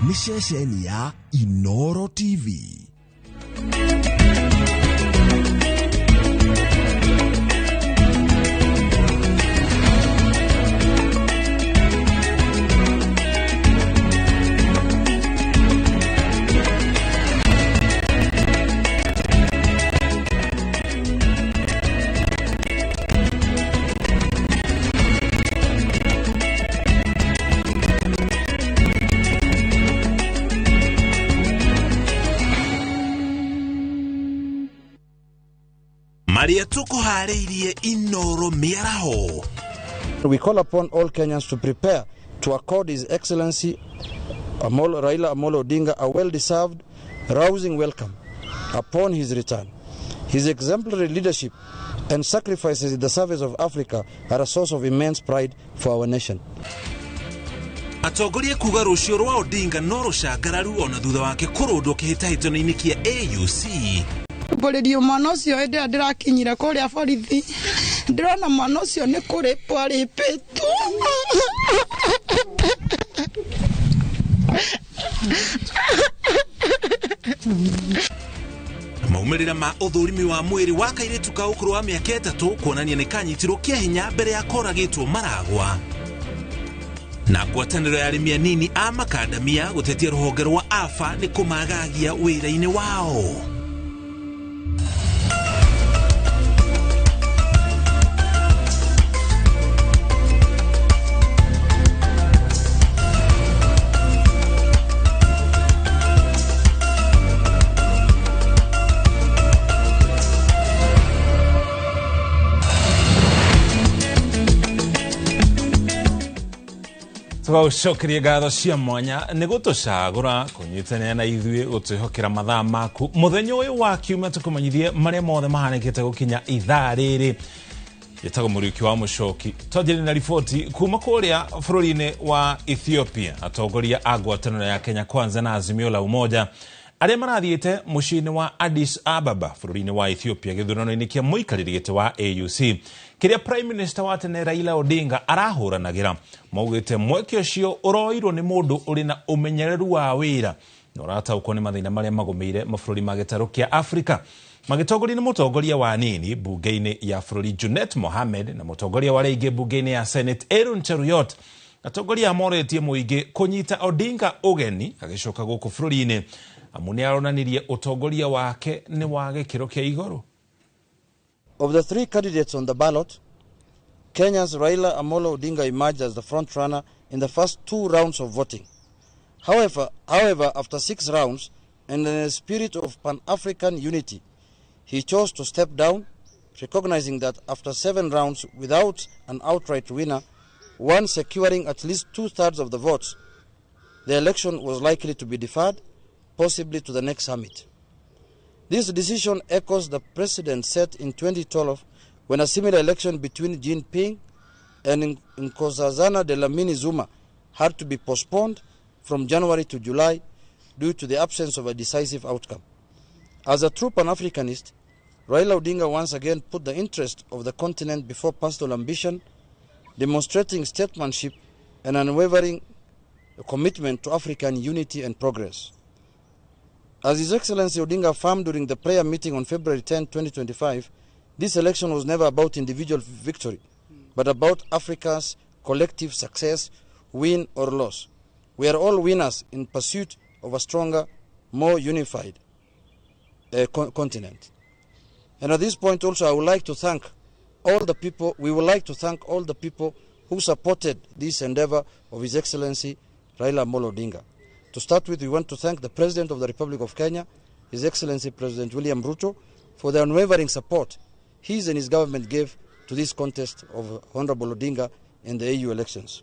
Nĩ ceceni ya Inoro TV. Marĩa tũkũharĩirie Inoro mĩaraho. We call upon all Kenyans to prepare to accord His Excellency Raila Amolo Odinga a well-deserved, rousing welcome upon his return. His exemplary leadership and sacrifices in the service of Africa are a source of immense pride for our nation. Atongoria kuga rũciũ rwa Odinga no rũcangararu ona thutha wake kũrũndwo kĩhĩtahĩtano-inĩ kĩa AUC. Mbũrĩrio mwana ũcio hĩndĩ ĩrĩa ndĩrakinyire kũrĩa borithi, ndĩrona mwana ũcio nĩ kũrĩpwo arĩpĩtwo. Maumĩrĩra ma ũthũrimi wa mwĩrĩ wa kairĩtu ka ũkũrũ wa mĩaka 3 kuonania nĩ kanyitirwo kĩa hinya mbere ya koragĩtwo maragwa. Na ngwatanĩro ya arĩmi anini a makandamia gũtetia rũhonge rwa AFA nĩ kũmagagia wĩra-inĩ wao. Tũgagũcokeria ngatho cia mwanya nĩ gũtũcagũra kũnyitanĩra na ithuĩ gũtwĩhokera mathaa maku mũthenya ũyũ wa kiumia tũkũmenyithie marĩa mothe mahanĩkĩte gũkinya ithaa rĩrĩ. Njĩtagwo Mũriũki wa Mũcoki. Twanjĩrĩrie na riboti kuma kũrĩa bũrũri-inĩ wa Ethiopia. Atongoria a ngwatanĩro ya Kenya Kwanza na Azimio la Umoja arĩa marathiĩte mũciĩ-inĩ wa Addis Ababa bũrũri-inĩ wa Ethiopia gĩthurano-inĩ kĩa mũikarĩri gĩtĩ wa AUC kĩrĩa Prime Minister wa tene Raila Odinga arahũranagĩra maugĩte mweke ũcio ũroirwo nĩ mũndũ ũrĩ na ũmenyereru wa wĩra na ũrataũkwo nĩ mathĩna marĩa magũmĩire mabũrũri ma gĩtarũ kĩa Afrika. Magĩtongorio nĩ mũtongoria wa nini bunge-inĩ ya bũrũri Junet Mohamed na mũtongoria wa rĩngĩ bunge-inĩ ya Senate Aaron Cheruiyot. Atongoria moretie mũingĩ kũnyita Odinga ũgeni agĩcoka gũkũ bũrũri-inĩ amu nĩ aronanirie ũtongoria wake nĩ wa gĩkĩro kĩa igũrũ. Of the three candidates on the ballot, Kenya's Raila Amolo Odinga emerged as the front-runner in the first 2 rounds of voting. However, after 6 rounds, and in a spirit of Pan-African unity, he chose to step down, recognizing that after 7 rounds without an outright winner, one securing at least 2/3 of the votes, the election was likely to be deferred, possibly to the next summit. This decision echoes the precedent set in 2012 when a similar election between Jinping and Nkosazana Dlamini Zuma had to be postponed from January to July due to the absence of a decisive outcome. As a true Pan-Africanist, Raila Odinga once again put the interest of the continent before personal ambition, demonstrating statesmanship and unwavering commitment to African unity and progress. As His Excellency Odinga affirmed during the prayer meeting on February 10, 2025, this election was never about individual victory, but about Africa's collective success, win or loss. We are all winners in pursuit of a stronger, more unified continent. And at this point also, I would like to thank all the people, we would like to thank all the people who supported this endeavor of His Excellency Raila Amolo Odinga. To start with, we want to thank the President of the Republic of Kenya, His Excellency President William Ruto, for the unwavering support his and his government gave to this contest of Honorable Odinga in the AU elections.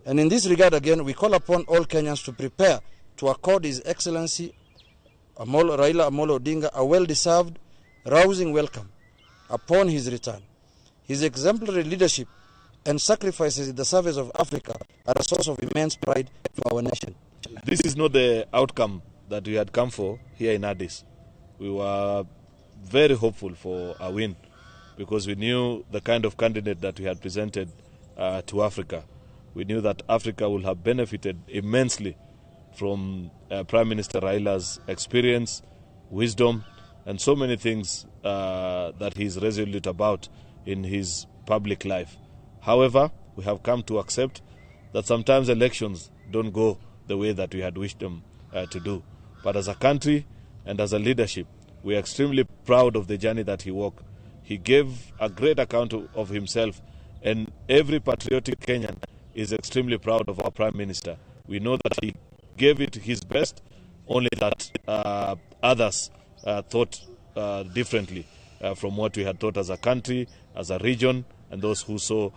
And in this regard again, we call upon all Kenyans to prepare to accord His Excellency Raila Amolo Odinga a well-deserved, rousing welcome upon his return. His exemplary leadership and sacrifices in the service of Africa are a source of immense pride for our nation. This is not the outcome that we had come for here in Addis. We were very hopeful for a win because we knew the kind of candidate that we had presented to Africa. We knew that Africa would have benefited immensely from Prime Minister Raila's experience, wisdom, and so many things that he is resolute about in his public life. However, we have come to accept that sometimes elections don't go the way that we had wished them to do. But as a country and as a leadership, we are extremely proud of the journey that he walked. He gave a great account of himself, and every patriotic Kenyan is extremely proud of our Prime Minister. We know that he gave it his best, only that others thought differently from what we had thought as a country, as a region, and those who saw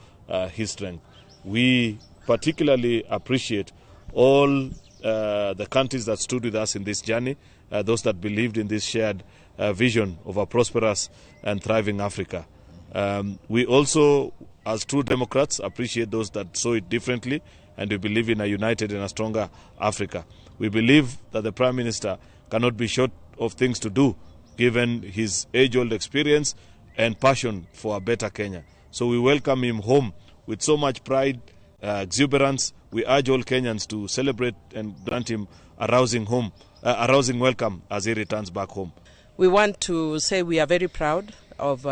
his strength. We particularly appreciate all the countries that stood with us in this journey, those that believed in this shared vision of a prosperous and thriving Africa. We also, as true Democrats, appreciate those that saw it differently, and we believe in a united and a stronger Africa. We believe that the Prime Minister cannot be short of things to do, given his age-old experience and passion for a better Kenya. So we welcome him home with so much pride, exuberance. We urge all Kenyans to celebrate and grant him a rousing welcome as he returns back home. We want to say we are very proud of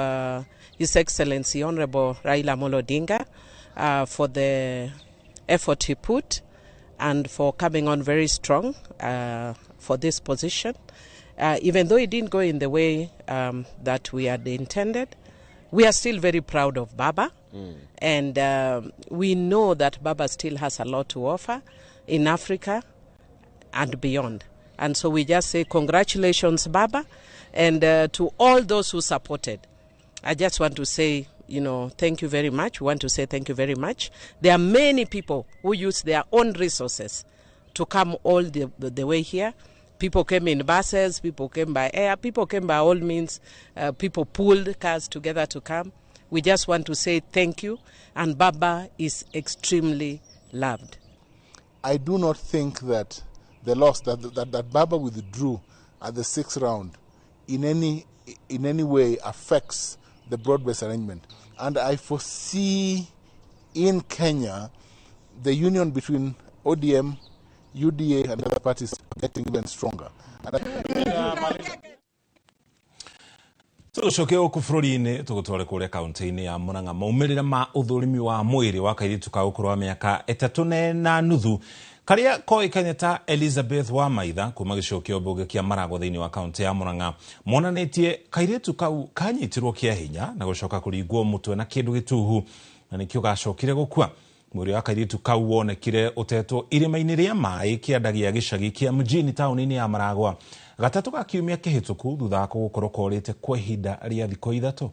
His Excellency Honorable Raila Amolo Odinga for the effort he put and for coming on very strong for this position. Even though it didn't go in the way that we had intended, we are still very proud of Baba. And we know that Baba still has a lot to offer in Africa and beyond. And so we just say congratulations, Baba, and to all those who supported. I just want to say, you know, thank you very much. We want to say thank you very much. There are many people who use their own resources to come all the way here. People came in buses, people came by air, people came by all means. People pulled cars together to come. We just want to say thank you, and Baba is extremely loved. I do not think that the loss that Baba withdrew at the sixth round in any way affects the broad-based arrangement. And I foresee in Kenya the union between ODM, UDA and other parties getting even stronger. Tũcoke gũkũ bũrũri-inĩ tũgũtware kũrĩa kaunti-inĩ ya Murang'a maumĩrĩra ma ũthũrimi wa mwĩrĩ wa kairĩtu ka ũkũrũ wa mĩaka 3.5 karĩa koĩkaine ta Elizabeth wa Maitha kuma gĩcigo kĩa mbunge kĩa Maragwa thĩinĩ wa kaunti ya Murang'a monanĩtie kairĩtu kau kanyitirwo kĩa hinya na gũcoka kũringwo mũtwe na kĩndũ gĩtuhu na nĩkĩo gacokire gũkua. Mwĩrĩ wa kairĩtu kau wonekire ũtetwo irima-inĩ rĩa maĩ kĩanda gĩa gĩcagi kĩa mjini taũni-inĩ ya Maragwa gatatũ ga kiumia kĩhĩtũku thutha wa gũkorwo korĩte kwa ihinda rĩa thikũ 3.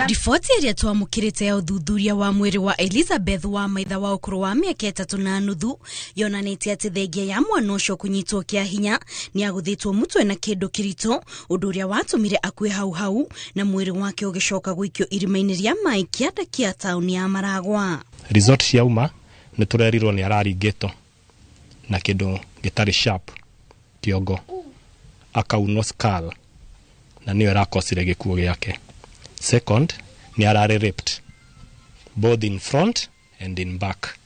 Riboti ĩrĩa twamũkĩrĩte ya ũthuthuria wa mwĩrĩ wa Elizabeth wa Maitha wa ũkũrũ wa mĩaka 3.5 yonanĩtie atĩ thengia ya mwana ũcio kũnyitwo kĩa hinya nĩ agũthĩtwo mũtwe na kĩndũ kĩritũ, ũndũ ũrĩa watũmire akue hau hau na mwĩrĩ wake ũgĩcoka gũikio irima-inĩ rĩa maĩ kĩanda kĩa taũni ya Maragwa. Result ciauma nĩ tũrerirwo nĩ araringĩtwo na kĩndũ gĩtarĩ sharp kĩongo akaunwo skull na nĩyo ĩrakosire gĩkuũ gĩake. Second, ni arare raped both in front and in back,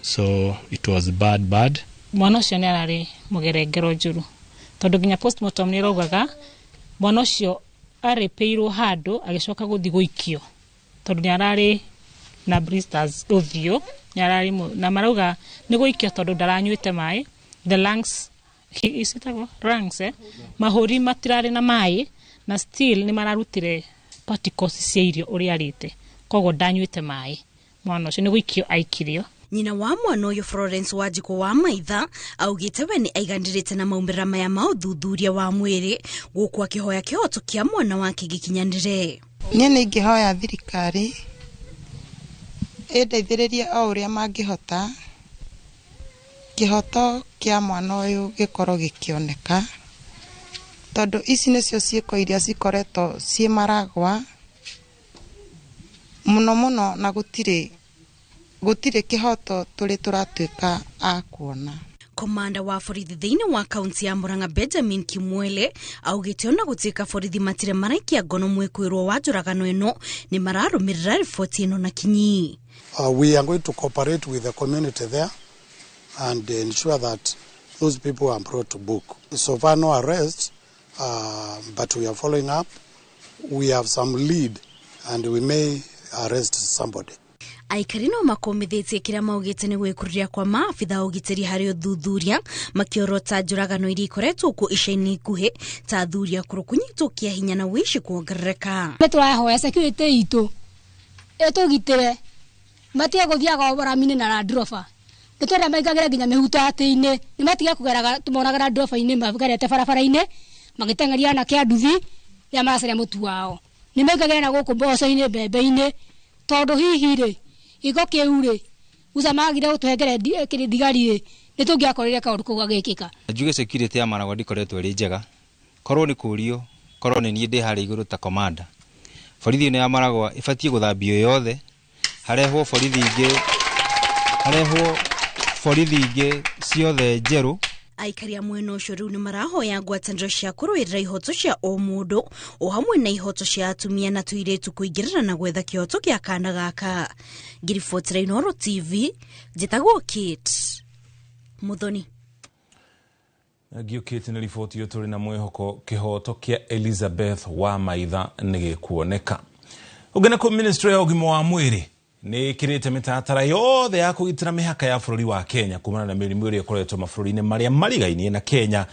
so it was bad. Mwana ũcio nĩ ararĩ mũgerengero njũru tondũ nginya postmortem nĩ ĩraugaga mwana ũcio arĩpĩirwo handũ agĩcoka gũthiĩ gũikio tondũ nĩ ararĩ na blisters ũthiũ, nĩ ararĩ na marauga nĩ gũikio tondũ ndaranyuĩte maĩ, the lungs icitagwo lungs mahũri matirarĩ na maĩ na still nĩ mararutire particles cia irio ũrĩa arĩte, koguo ndanyuĩte maĩ, mwana ũcio nĩ gũikio aikirio. Nyina wa mwana ũyũ Florence Wanjikũ wa Maitha augĩte we nĩ aiganĩrĩte na maumĩrĩra maya ma ũthuthuria wa mwĩrĩ gũkũ akĩhoya kĩhoto kĩa mwana wake gĩkinyanĩre. Niĩ nĩ ingĩhoya thirikari ĩndeithĩrĩrie o ũrĩa mangĩhota kĩhoto kĩa mwana ũyũ gĩkorwo gĩkĩoneka, tondũ ici nĩcio ciĩko iria cikoretwo ciĩ Maragwa mũno mũno na gũtirĩ kĩhoto tũrĩ tũratuĩka a kuona. Komanda wa borithi thĩinĩ wa kaunti ya Murang'a Benjamin Kimwele augĩte ona gũtuĩka borithi matirĩ maraikia ngono mwĩkwĩrwo wa njũragano ĩno, nĩ mararũmĩrĩra riboti ĩno na kinyi. We are going to cooperate with the community there and ensure that those people are brought to book. So far no arrests, but we are following up. We have some lead and we may arrest somebody. Aikari no makomithĩtie kĩrĩa maugĩte nĩ gwĩkururia kwa maabitha a ũgitĩri harĩ ũthuthuria, makĩorota njũragano iria ikoretwo kuo ica-inĩ ikuhĩ ta athuri akũrũ kũnyitwo kĩa hinya na ũici kuongerereka. Nĩ tũrahoya security itũ ĩtũgitĩre, matige gũthiaga rami-inĩ na Land Rover. Nĩ twenda maingagĩre nginya mĩhutatĩ-inĩ, nĩ matige kũgeraga tũmonaga Land Rover-inĩ magerete barabara-inĩ magĩteng'eria anake a nduthi rĩrĩa maracaria mũtu wao. Nĩ maingagĩre na gũkũ mboco-inĩ, mbembe-inĩ, tondũ hihi rĩ gĩko kĩu rĩ guca magire gũtũhengere thigari rĩ, nĩ tũngĩakorire kaũndũ kau gagĩkĩka. Njuge security ya Maragwa ndĩkoretwo ĩrĩ njega, korwo nĩ kũrio, korwo nĩ niĩ ndĩ harĩa igũrũ ta commander. Borithi ĩno ya Maragwa ĩbatiĩ gũthambio yothe, harehwo borithi ingĩ, harehwo borithi ingĩ ciothe njerũ. Aikari a mwena ũcio rĩu nĩ marahoya ngwatanĩro cia kũrũĩrĩra ihoto cia o mũndũ o hamwe na ihoto cia atumia na tũirĩtu kũingĩrĩra na gwetha kĩhoto kĩa kana gaka. Ngiribotera Inooro TV, njĩtagwo Kate Muthoni. Ngiũkĩte nĩ riboti ĩyo tũrĩ na mwĩhoko kĩhoto kĩa Elizabeth wa Maitha nĩ gĩkuoneka. Ũngĩ nĩ Ministry ya ũgima wa mwĩrĩ nĩ ĩkĩrĩte mĩtaratara yothe ya kũgitĩra mĩhaka ya bũrũri wa Kenya kumana na mĩrimũ ĩrĩa ĩkoretwo mabũrũri-inĩ marĩa marigainie na Kenya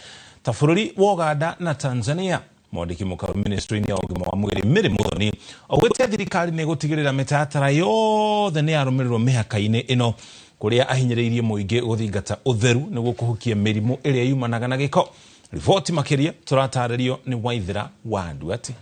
ta bũrũri wa Uganda na Tanzania. Mwandĩki mũkaru ministry-inĩ ya ũgima wa mwĩrĩ Mary Muthoni augĩte thirikari nĩ ĩgũtigĩrĩra mĩtaratara yothe nĩ yarũmĩrĩrwo mĩhaka-inĩ ĩno, kũrĩa ahinyĩrĩirie mũingĩ gũthingata ũtheru nĩguo kũhukia mĩrimũ ĩrĩa yumanaga na gĩko. Riboti makĩria tũratarĩrio nĩ Waithĩra wa Nduati.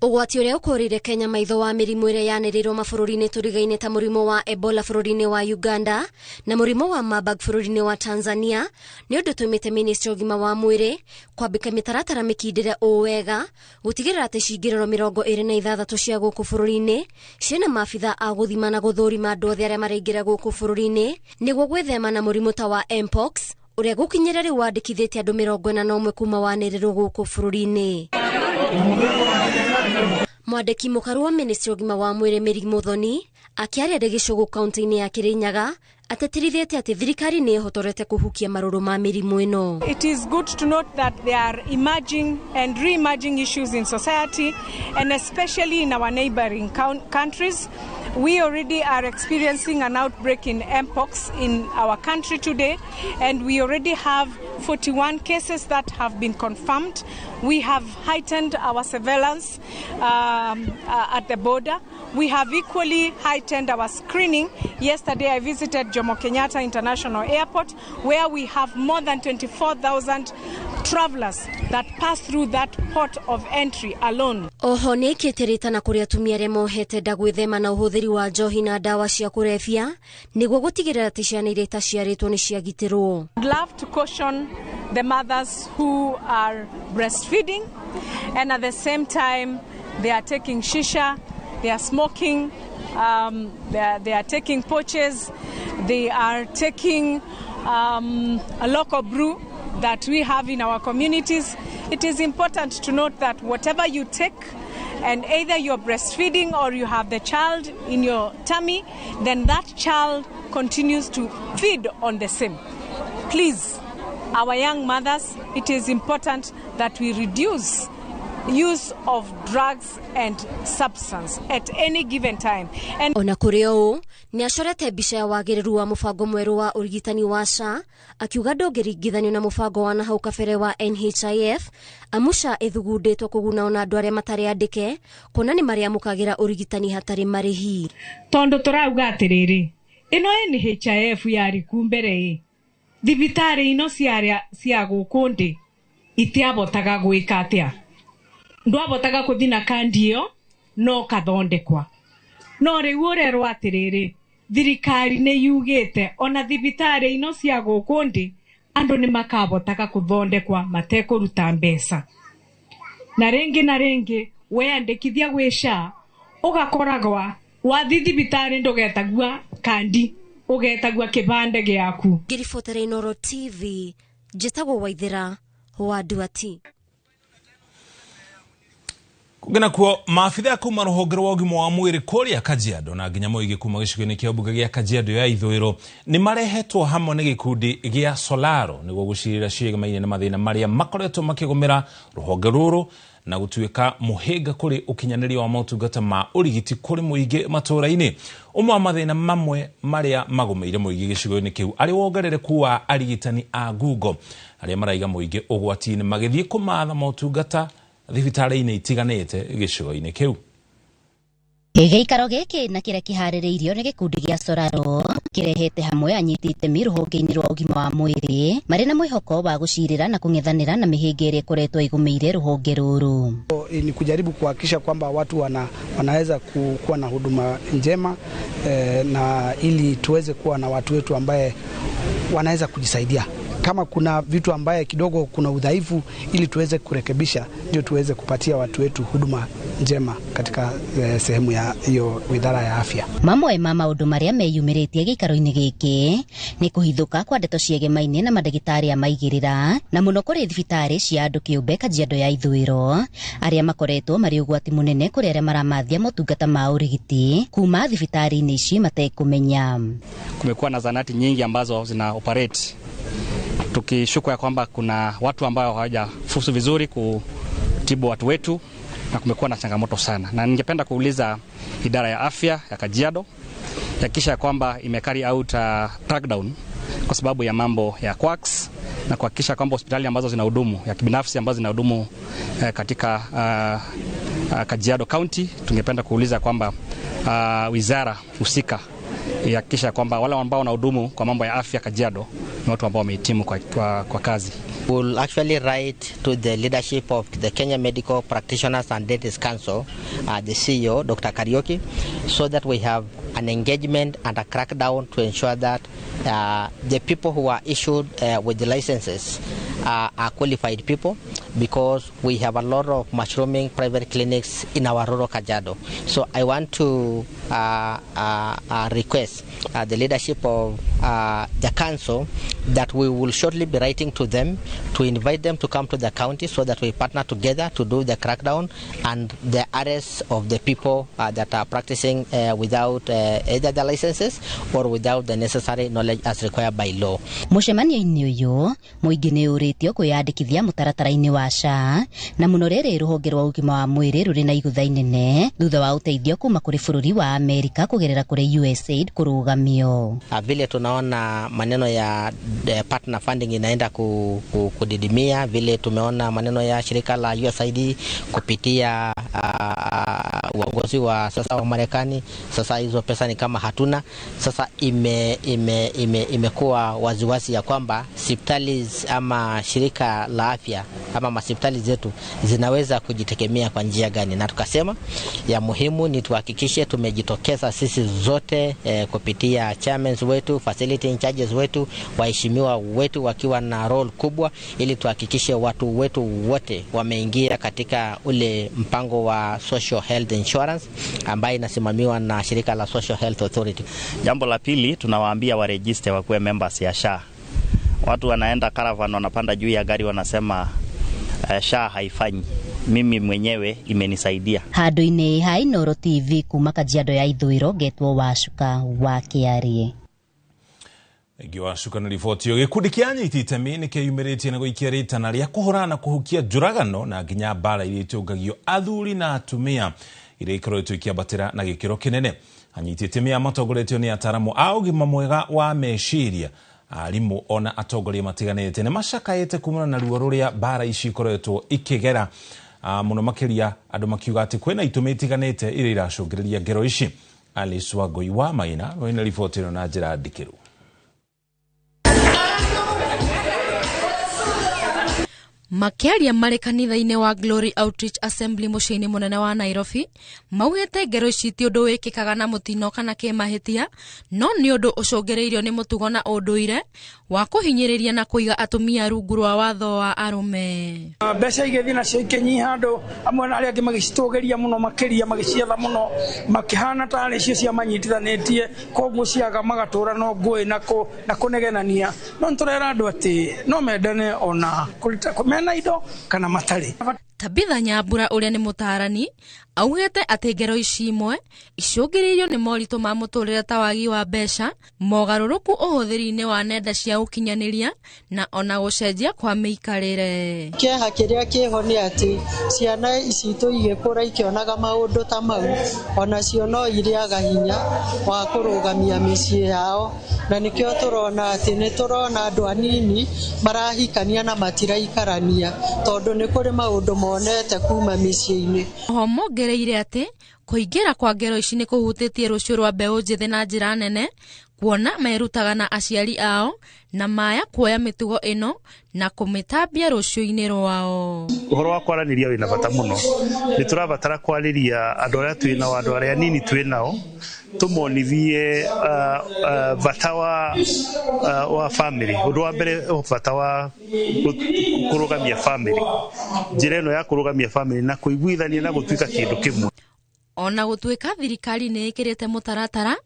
Ũgwati ũrĩa ũkũrĩire Kenya maitho wa mĩrimũ ĩrĩa yanĩrĩirwo mabũrũri-inĩ tũrigaine ta mũrimũ wa Ebola bũrũri-inĩ wa Uganda na mũrimũ wa Marburg bũrũri-inĩ wa Tanzania nĩ ũndũ tũmĩte ministry ũgima wa mwĩrĩ kwambĩka mĩtaratara mĩkindĩre ũũ wega gũtigĩrĩra atĩ cingĩrĩro 26 cia gũkũ bũrũri-inĩ ciĩna maabitha a gũthima na gũthũrima andũ othe arĩa maraingĩra gũkũ bũrũri-inĩ nĩguo gwĩthema na mũrimũ ta wa Mpox ũrĩa gũkinyĩra rĩu wandĩkithĩtie andũ 41 kuma wanĩrĩrwo gũkũ bũrũri-inĩ. Mwandĩki mũkaru wa ministry ũgima wa mwĩrĩ Mary Muthoni akĩaria ndĩ Gĩcũgũ kaunti-inĩ ya Kĩrĩnyaga atĩtĩrithĩtie atĩ thirikari nĩ ĩhotorete kũhukia marũrũ ma mĩrimũ ĩno. It is good to note that there are emerging and re-emerging issues in society and especially in our neighboring countries. We already are experiencing an outbreak in Mpox in our country today, and we already have 41 cases that have been confirmed. We have heightened our surveillance at the border. We have equally heightened our screening. Yesterday I visited Jomo Kenyatta International Airport, where we have more than 24,000 travelers that pass through that port of entry alone. Oho nĩ ĩkĩte rĩtana kũrĩ atumia arĩa mohete nda gwĩthema na ũhũthĩri wa njohi na ndawa cia kũrebia nĩguo gũtigĩrĩra atĩ ciana iria itaciarĩtwo nĩ ciagitĩrwo. I'd love to caution the mothers who are breastfeeding and at the same time they are taking shisha, they are smoking, they are taking poaches, they are taking a local brew that we have in our communities. It is important to note that whatever you take, and either you're breastfeeding or you have the child in your tummy, then that child continues to feed on the same. Please, our young mothers, it is important that we reduce use of drugs and substance at any given time. And ona kũrĩ ũũ nĩ acorete mbica ya wagĩrĩru wa mũbango mwerũ wa ũrigitani wa SHA akiuga ndũngĩringithanio na mũbango wa nahau kabere wa NHIF amu SHA ĩthugundĩtwo kũguna ona andũ arĩa matarĩ andĩke kuona nĩ marĩamũkagĩra ũrigitani hatarĩ marĩhi. Tondũ tũrauga atĩrĩrĩ, ĩno NHIF yarĩ ku mbere ĩ thibitarĩ ino cia gũkũ ndĩ itiabotaga gwĩka atĩa, ndwabotaga kũthi na kandi ĩyo no kathondekwa. No rĩu ũrerwo atĩrĩrĩ, thirikari nĩ yugĩte ona thibitarĩ ino cia gũkũ ndĩ andũ nĩ makabotaga kũthondekwa matekũruta mbeca. Na rĩngĩ na rĩngĩ weyandĩkithia gwĩ SHA ũgakoragwa wathi thibitarĩ ndũgetagua kandi. Ũgetagua kĩbande gĩaku. Ngĩribotera Inooro TV, njĩtagwo Waithera wa Nduati. Kũngĩ kuo maabitha kuma rũhonge rwa ũgima wa mwĩrĩ kũrĩa Kajiado na nginya mũingĩ kuma gĩcigo-inĩ kĩa mbunge gĩa Kajiado ya ithũĩro nĩ marehetwo hamwe nĩ gĩkundi gĩa Solaro nĩguo gũcirĩra ciĩgamaine na mathĩna marĩa makoretwo makĩgũmĩra rũhonge rũrũ na gũtuĩka mũhĩnga kũrĩ ũkinyanĩria wa motungata ma ũrigiti kũrĩ mũingĩ matũũra-inĩ. Ũmwe wa mathĩna mamwe marĩa magũmĩire mũingĩ gĩcigo-inĩ kĩu arĩ wongerereku wa arigitani a ngungo arĩa maraiga mũingĩ ũgwati-inĩ magĩthiĩ kũmatha motungata thibitarĩ-inĩ itiganĩte gĩcigo-inĩ kĩu. Gĩikaro gĩkĩ na kĩrĩa kĩharĩrĩirio nĩ gĩkundi gĩa Soraro kĩrehete hamwe anyiti itemi rũhonge-inĩ rwa ũgima wa mwĩrĩ marĩ na mwĩhoko wa gũcirĩra na kũng'ethanĩra na mĩhĩnga ĩrĩa ĩkoretwo ĩgũmĩire rũhonge rũrũ. Ni kujaribu kuhakikisha kwamba watu wanaweza kuwa na huduma njema na ili tuweze kuwa na watu wetu ambaye wanaweza kujisaidia. Kama kuna vitu ambaye kidogo kuna udhaifu, ili tuweze kurekebisha ndio tuweze kupatia watu wetu huduma njema katika sehemu ya hiyo idara ya afya. Mamwe ma maundu maria meyumĩrĩtie gĩikaro-inĩ gĩkĩ nĩ kũhithũka kwa ndeto ciegemaine na mandagĩtarĩ a maigĩrĩra na mũno kũrĩ thibitarĩ cia andũ kĩũmbe Kajiado ya ithũĩro arĩa makoretwo marĩ ũgwati mũnene kũrĩ arĩa maramathia motungata ma ũrigiti kuma thibitarĩ-inĩ ici matekũmenya. Kumekuwa na zanati nyingi ambazo zina operate tukishuku ya kwamba kuna watu ambao hawajafuzu vizuri kutibu watu wetu na kumekuwa na changamoto sana. Na ningependa kuuliza idara ya afya ya Kajiado yakisha ya kwamba ime carry out crackdown kwa sababu ya mambo ya quacks na kuhakikisha kwamba hospitali ambazo zinahudumu ya kibinafsi ambazo zinahudumu katika Kajiado County, tungependa kuuliza kwamba wizara husika ihakikisha kwamba wale ambao wanahudumu kwa mambo ya afya Kajiado ni watu ambao wamehitimu kwa kazi. We'll actually write to the leadership of the Kenya Medical Practitioners and Dentists Council, the CEO, Dr. Kariuki, so that we have an engagement and a crackdown to ensure that the people who are issued with the licenses are qualified people, because we have a lot of mushrooming private clinics in our rural Kajiado. So I want to request the leadership of the council that we will shortly be writing to them to invite them to come to the county so that we partner together to do the crackdown and the arrest of the people that are practicing without either the licenses or without the necessary knowledge as required by law. Mũcemanio-inĩ ũyũ mũingĩ nĩ ũrĩtio kwĩyandĩkithia mũtaratara-inĩ wa SHA na mũno rĩrĩ rũhonge rwa ũgima wa mwĩrĩ rũrĩ na igũtha inene thutha wa ũteithio kuma kũrĩ bũrũri wa Amerika kũgerera kũrĩ USAID kũrũgamio. Vile tunaona maneno ya partner funding inaenda kudidimia, vile tumeona maneno ya shirika la USAID kupitia uongozi wa sasa wa Marekani, sasa hizo pesa ni kama hatuna. Sasa imekuwa waziwazi ya kwamba hospitali ama shirika la afya ama hospitali zetu zinaweza kujitegemea kwa njia gani, na tukasema ya muhimu ni tuhakikishe tumejitokeza sisi zote kupitia chairmen wetu, facility in charges wetu, waheshimiwa wetu wakiwa na role kubwa, ili tuhakikishe watu wetu wote wameingia katika ule mpango wa Social Health Insurance ambaye inasimamiwa na shirika la Social Health Authority. Jambo la pili, tunawaambia waregister wakuwe members ya SHA. Watu wanaenda caravan, wanapanda juu ya gari, wanasema SHA haifanyi. Mimi mwenyewe imenisaidia. Handũ-inĩ ha Inooro TV kuma Kajiado ya ithũĩro ngetwo Wacuka wa Kĩarie. Thengiũ Wacuka nĩ riboti ĩyo. Gĩkundi kĩa anyiti itemi nĩ kĩyumĩrĩtie na gũikia rĩtana rĩa kũhũrana na kũhukia njũragano na nginya mbara iria itũngagio athuri na atumia iria ikoretwo ikĩambatĩra na gĩkĩro kĩnene. Anyiti itemi aya matongoretio nĩ ataramu a ũgima mwega wa meciria, arimũ ona atongoria matiganĩte nĩ macakaĩte kumana na ruo rũrĩa mbara ici ikoretwo ikĩgera mũno makĩria andũ makiuga atĩ kwĩna itũmi itiganĩte iria iracũngĩrĩria ngero ici. Alice Wangũi wa Maina wĩna riboti ĩno na njĩra ndikĩru. Makĩaria marĩ kanitha-inĩ wa Glory Outreach Assembly mũciĩ-inĩ mũnene wa Nairobi, maugĩte ngero ici ti ũndũ wĩkĩkaga na mũtino kana kĩmahĩtia, no nĩ ũndũ ũcũngĩrĩirio nĩ mũtugo na ũndũire wa kũhinyĩrĩria na kũiga atumia rungu rwa watho wa arũme. Mbeca igĩthiĩ nacio ikĩnyiha, andũ amwe na arĩa angĩ magĩcitũgĩria mũno makĩria, magĩcietha mũno, makĩhana tarĩ cio ciamanyitithanĩtie, koguo ciaga magatũra no ngũĩ na kũnegenania. No nĩtũrera andũ atĩ no mendane ona mena indo kana matarĩ. Tabitha Nyambura ũrĩa nĩ mũtaarani augĩte atĩ ngero ici imwe icũngĩrĩirio nĩ moritũ ma mũtũrĩre ta wagi wa mbeca, mogarũrũku ũhũthĩri-inĩ wa nenda cia ũkinyanĩria na ona gũcenjia kwa mĩikarĩre. Kĩeha kĩrĩa kĩho nĩ atĩ ciana ici citũ igĩkũra ikĩonaga maũndũ ta mau, onacio no irĩaga hinya wa kũrũgamia mĩciĩ yao, na nĩkĩo tũrona atĩ nĩ tũrona andũ anini marahikania na matiraikarania tondũ nĩ kũrĩ maũndũ monete kuma mĩciĩ-inĩ. Oho mongereire atĩ kũingĩra kwa ngero ici nĩ kũhutĩtie rũciũ rwa mbeũ njĩthĩ na njĩra nene, kuona merutaga na aciari ao na maya kuoya mĩtugo ĩno na kũmĩtambia rũciũ-inĩ rwao. Ũhoro wa kwaranĩria wĩna bata mũno. Nĩ tũrabatara kwarĩria andũ arĩa twĩ nao, andũ arĩa anini twĩ nao, tũmonithie bata wa family. Ũndũ wa mbere, bata wa kũrũgamia family, njĩra ĩno ya kũrũgamia family na kũiguithania na gũtuĩka kĩndũ kĩmwe. Ona gũtuĩka thirikari nĩ ĩkĩrĩte mũtaratara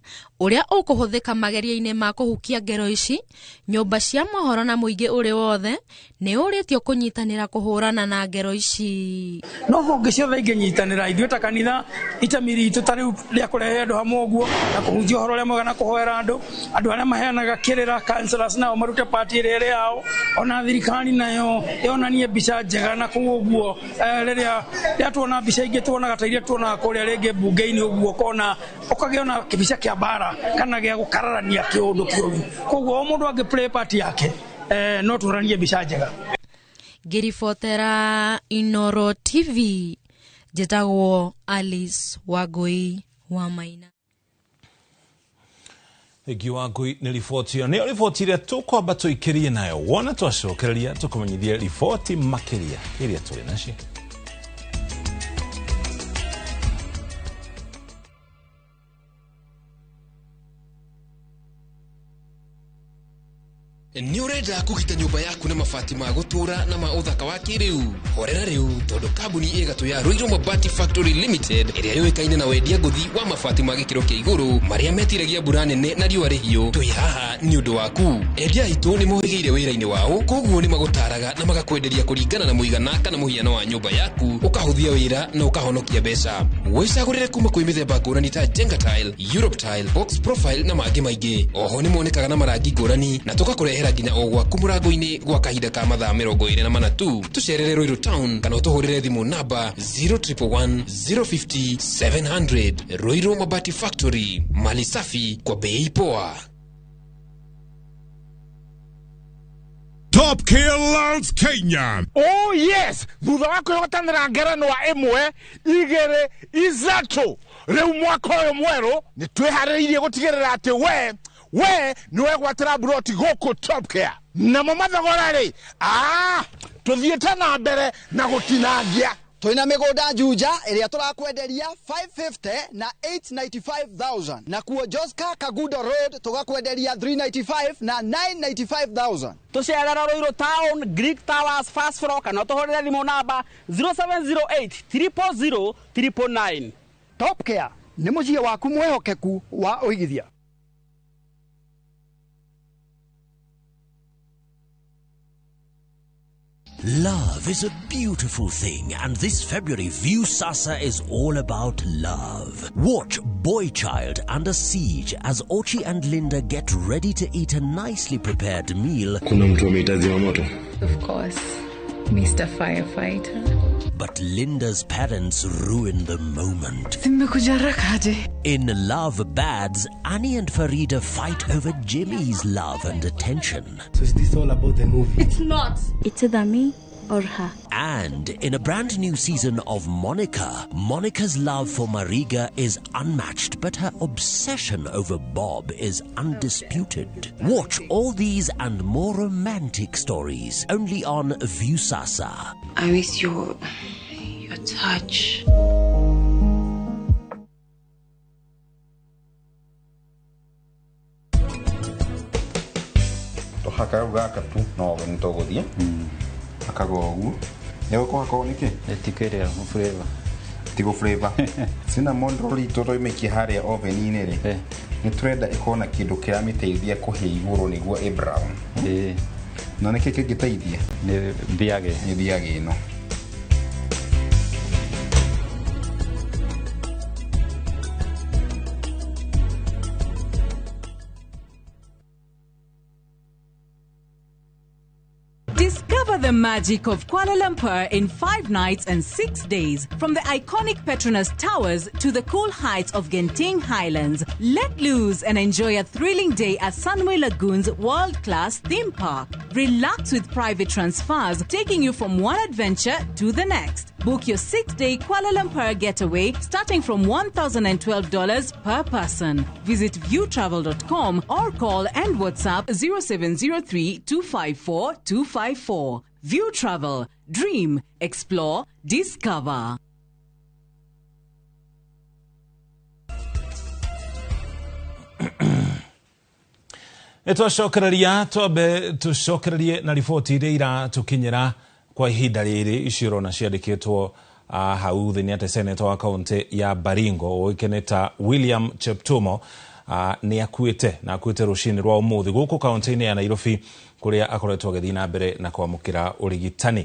ũrĩa ũkũhũthĩka mageria-inĩ ma kũhukia ngero ici, nyũmba cia mohoro na mũingĩ ũrĩ wothe nĩ ũrĩtio kũnyitanĩra kũhũrana na ngero ici. No honge ciothe ingĩnyitanĩra, ithuĩ ta kanitha itemi ritũ ta rĩu rĩa kũrehe andũ hamwe ũguo na kũhunjia ũhoro ũrĩa mwega na kũhoera andũ, andũ arĩa maheanaga kĩrĩra counselors nao marute part ĩrĩa ĩrĩ yao, ona thirikari nayo yonanie mbica njega na kũu ũguo. Rĩrĩa tuona mbica ingĩ tuonaga ta iria tuonaga kũrĩa rĩngĩ mbunge-inĩ ũguo, ũkona ũkagĩa kĩbica kĩa mbara kana gĩa gũkararania kĩũndũ kĩũru. Koguo o mũndũ angĩ play part yake, no tuonanie mbica njega. Ngĩribotera Inoro TV, njĩtagwo Alice Wangui wa Maina. Thengiũ Wangui nĩ riboti ĩyo. Nĩyo riboti ĩrĩa tũkwamba tũikĩrie nayo. Wona twacokereria tũkũmenyithie riboti makĩria iria tũrĩ nacio. Nĩ ũrenda kũgita nyũmba yaku na mabati ma gũtũũra na ma ũthaka wa kĩrĩu? Horera rĩu, tondũ kambuni ĩgatũ ya Ruiru Mabati Factory Limited ĩrĩa yũĩkaine na wendia ngũthi wa mabati ma gĩkĩro kĩa igũrũ marĩa metiragia mbura nene na riũa rĩhiũ, twĩ haha nĩ ũndũ waku. Endia aitũ nĩ mohĩgĩire wĩra-inĩ wao, koguo nĩ magũtaraga na magakwenderia kũringana na mũigana kana mũhiano wa nyũmba yaku, ũkahũthia wĩra na ũkahonokia mbeca. Wĩcagũrĩre kuma kwĩ mĩthemba ngũrani ta Jenga Tile, Europe Tile, Box Profile na mangĩ maingĩ. Oho nĩ monekaga na marangi ngũrani na tũgakũrehera nginya o gwaku mũrango-inĩ gwa kahinda ka mathaa 24 tu. Tũcerere Ruiru Town kana ũtũhũrĩre thimũ namba 0111 050 700. Ruiru Mabati Factory, mali safi kwa bei poa. Top Killers Kenya. Oh yes, thutha wa kwĩhotanĩra ngerenwa 1, 2, 3 rĩu mwaka ũyũ mwerũ nĩ twĩharĩrĩirie gũtigĩrĩra atĩ we nĩ wegwatĩra mburoti gũkũ Top Care. Namo mathogora rĩ, tũthiĩte na mbere na gũtinangia. Twina mĩgũnda Juja ĩrĩa tũrakwenderia 550 na 895,000, na kuo Joska Kagudo Road tũgakwenderia 395 na 995,000. Tũcerera Ruiru Town, Greek Towers first floor, kana ũtũhũrĩre thimũ namba 0708 000 999. Top Care nĩ mũciĩ waku mwĩhokeku wa ũigithia. Love is a beautiful thing, and this February, Viusasa is all about love. Watch Boy Child Under Siege as Ochi and Linda get ready to eat a nicely prepared meal. Kuna mtu ameitazima moto. Of course, Mr. Firefighter. But Linda's parents ruin the moment. In Love Bads, Annie and Farida fight over Jimmy's love and attention. So is this all about the movie? It's not. It's either me or her. And in a brand new season of Monica, Monica's love for Mariga is unmatched, but her obsession over Bob is undisputed. Watch all these and more romantic stories only on Viusasa. I miss your touch. Tũhaka gaka tu no we nĩtũgũthiĩ hakaga ũguo nĩgũkũhaka nĩkĩ ĩtikĩrĩa flavor tigo flavor cinnamon roll itũ tũmĩikie harĩa oven-inĩ rĩ nĩ tũrenda ĩkorwo na kĩndũ kĩramĩteithia kũhĩa igũrũ nĩguo ĩ brown na nĩkĩ kĩngĩteithia nĩ thiage nĩ thiage ĩno. Discover the magic of Kuala Lumpur in 5 nights and 6 days. From the iconic Petronas Towers to the cool heights of Genting Highlands. Let loose and enjoy a thrilling day at Sunway Lagoon's world-class theme park. Relax with private transfers, taking you from one adventure to the next. Book your 6-day Kuala Lumpur getaway starting from $1,012 per person. Visit viewtravel.com or call and WhatsApp 0703 254 254. View Travel. Dream, explore, discover. Nĩtwacokereria twambe tũcokererie na riboti iria iratũkinyĩra kwa ihinda rĩrĩ icio ũrona ciandĩkĩtwo hau thĩ nĩ atĩ seneta wa kaũntĩ ya Baringo ũĩkaine ta William Cheptumo nĩ akuĩte na akuĩte rũcinĩ rwa ũmũthĩ gũkũ kaũntĩ-inĩ ya Nairobi kũrĩa akoretwo agĩthiĩ na mbere na kwamũkĩra ũrigitani.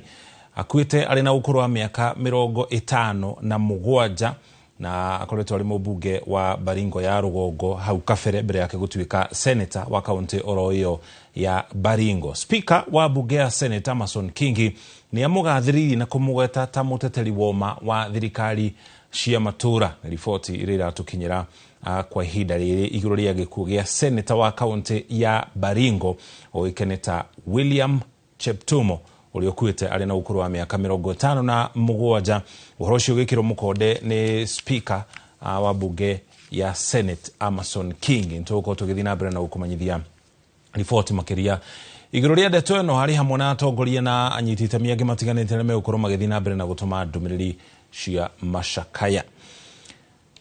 Akuĩte arĩ na ũkũrũ wa mĩaka 57 na akoretwo arĩ mũmbunge wa Baringo ya rũgongo hau kabere mbere yake gũtuĩka seneta wa kaũntĩ oro ĩyo ya Baringo. Speaker wa bunge ya Senate Amason Kingi nĩ amũgathĩrĩirie na kũmũgweta ta mũteteri woma wa thirikari cia matũra. Nĩ riboti iria iratũkinyĩra kwa ihinda rĩrĩ igũrũ rĩa gĩkuũ gĩa seneta wa kaũntĩ ya Baringo ũĩkaine ta William Cheptumo ũrĩa ũkuĩte arĩ na ũkũrũ wa mĩaka 57. Ũhoro ũcio ũgĩkĩrwo mũkonde nĩ speaker wa bunge ya Senate Amason King. Nĩtũgũkorwo tũgĩthiĩ na mbere na gũkũmenyithia riboti makĩria igũrũ rĩa ndeto ĩno harĩ hamwe na atongoria na anyiti itemi angĩ matiganĩte arĩa megũkorwo magĩthiĩ na mbere na gũtũma ndũmĩrĩri cia macakaya.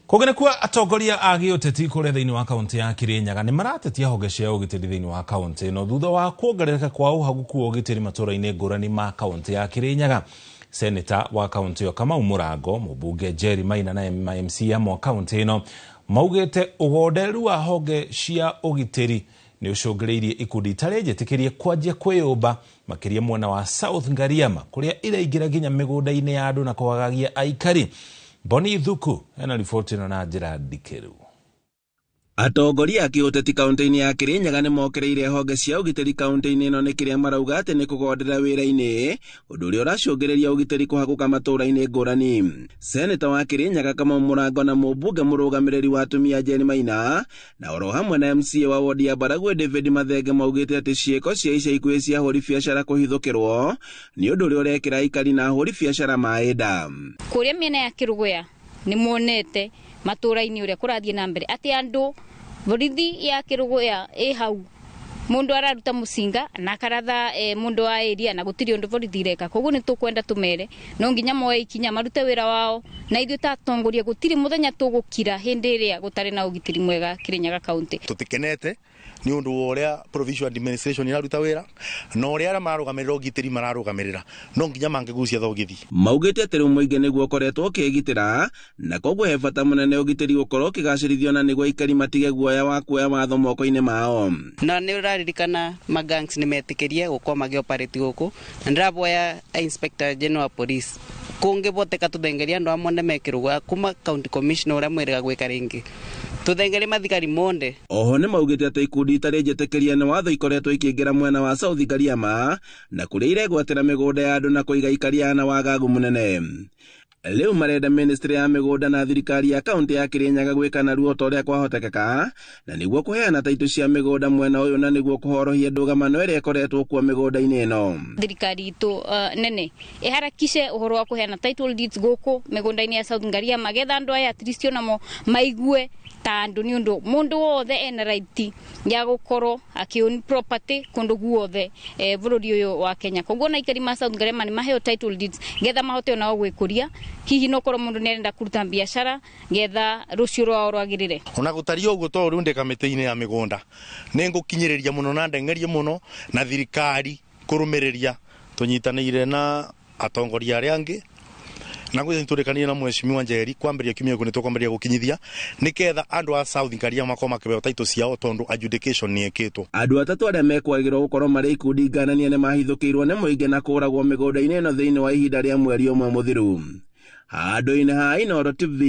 Kũngĩ nĩkuo atongoria a gĩũteti kũrĩa thĩinĩ wa kaũntĩ ya Kirinyaga nĩ maratetia honge cia ũgitĩri thĩinĩ wa kaũntĩ ĩno thutha wa kuongerereka kwa ũhaguku wa ũgitĩri matũũra-inĩ ngũrani ma kaũntĩ ya Kirinyaga. Seneta wa kaũntĩ ĩyo Kamau Mũrango, mũmbunge Jerry Maina na MCA amwe a kaũntĩ ĩno maugĩte ũgonderu wa honge cia ũgitĩri nĩ ũcũngĩrĩirie ikundi itarĩ njĩtĩkĩrie kwanjia kwĩyũmba makĩria mwena wa South Ngariama kũrĩa iraingĩra nginya mĩgũnda-inĩ ya andũ na kwagagia aikari. Boni Thuku ena riboti ĩno na njĩra ndikĩru. Atongoria a kĩũteti kaũntĩ-inĩ ya Kirinyaga nĩ mokereire honge cia ũgitĩri kaũntĩ-inĩ ĩno nĩ kĩrĩa marauga atĩ nĩ kũgondera wĩra-inĩ ũndũ ũrĩa ũracũngĩrĩria ũgitĩri kũhagũka matũũra-inĩ ngũrani. Seneta wa Kirinyaga Kamau Mũrango na mũmbunge mũrũgamĩrĩri wa atumia Jane Maina na oro hamwe na MCA wa wodi ya Baragwe David Mathenge maugĩte atĩ ciĩko cia ica ikuhĩ cia ahũri biacara kũhithũkĩrwo nĩ ũndũ ũrĩa ũrekĩra aikari na ahũri biacara maĩ nda. Kũrĩa mĩena ya Kĩrũgũya nĩ muonete matũũra-inĩ ũrĩa kũrathiĩ na mbere atĩ andũ borithi ya Kĩrũgũya ĩ hau mundu araruta mucinga na akaratha mundu wa area na gutiri undu borithi ireka. Koguo ni tukwenda tumere no nginya moe ikinya marute wira wao na ithuĩ ta atongoria gutiri muthenya tugukira hindi iria gutari na ugitiri mwega Kirinyaga county. Tutikenete ni undu wa uria provincial administration iraruta wira na uria aria mararugamirira ugitiri mararugamirira no nginya mangigucia thogithi. Maugite ati riu muingi niguo ukoretwo ukigitira na koguo he bata munene ugitiri gukorwo ukigacirithio na niguo aikari matige guoya wa kuoya watho moko-ini mao. Na ni uraririkana magangs ni metikirie gukorwo magioperate guku na ndiraboya Inspector General wa Police kungiboteka tuthengeria andu amwe mekirugwa kuma county commissioner uria mwiriga gwika ringi tuthengere mathigari monde. Oho ni maugite ati ikundi itari njitikirie ni watho ikoretwo ikiingira mwena wa South Kariama na kuria iregwatira migunda ya andu na kuiga ikaria na wagagu munene. Rĩu marenda ministry ya mĩgũnda na thirikari ya kaunti ya Kirinyaga gwĩka narua ta ũrĩa kwahotekeka na nĩguo kũheana taitũ cia mĩgũnda mwena ũyũ na nĩguo kũhorohia ndũgamano ĩrĩa ĩkoretwo kuo mĩgũnda-inĩ ĩno. Thirikari itũ nene ĩharakishe ũhoro wa kũheana title deeds gũkũ mĩgũnda-inĩ ya South Ngaria magetha andũ aya at least onamo maigue ta andũ nĩ ũndũ mũndũ wothe ena right ya gũkorwo akĩown property kũndũ guothe bũrũri ũyũ wa Kenya. Koguo na aikari ma South Ngaria nĩ maheo title deeds getha mahote onao gwĩkũria, hihi no korwo mũndũ nĩarenda kũruta biacara getha rũciũ rwao rwagĩrĩre. Ona gũtariĩ ũguo to rĩu ndĩ kamĩtĩ-inĩ ya mĩgũnda nĩ ngũkinyĩrĩria mũno na ndeng'erie mũno na thirikari kũrũmĩrĩria tũnyitanĩire na atongoria arĩa angĩ na gwithe tũrĩkanire na mheshimiwa Njeri kwambĩrĩria kiumia gĩkĩ nĩtũkwambĩrĩria gũkinyithia nĩketha andũ a South Ngaria makorwo makĩheo title ciao tondũ adjudication nĩ ĩkĩtwo. Andũ atatũ arĩa mekwagĩrwo gũkorwo marĩ ikundi ngananie nĩmahithũkĩirwo nĩ mũingĩ na kũragwo mĩgũnda-inĩ ĩno thĩinĩ wa ihinda rĩa mweri ũmwe mũthiru. Handũ-inĩ ha Inooro TV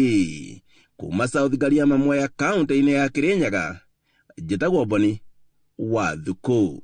kuma South Ngaria Mwea kaunti-inĩ ya Kirinyaga, njĩtagwo Boni wa Thuku.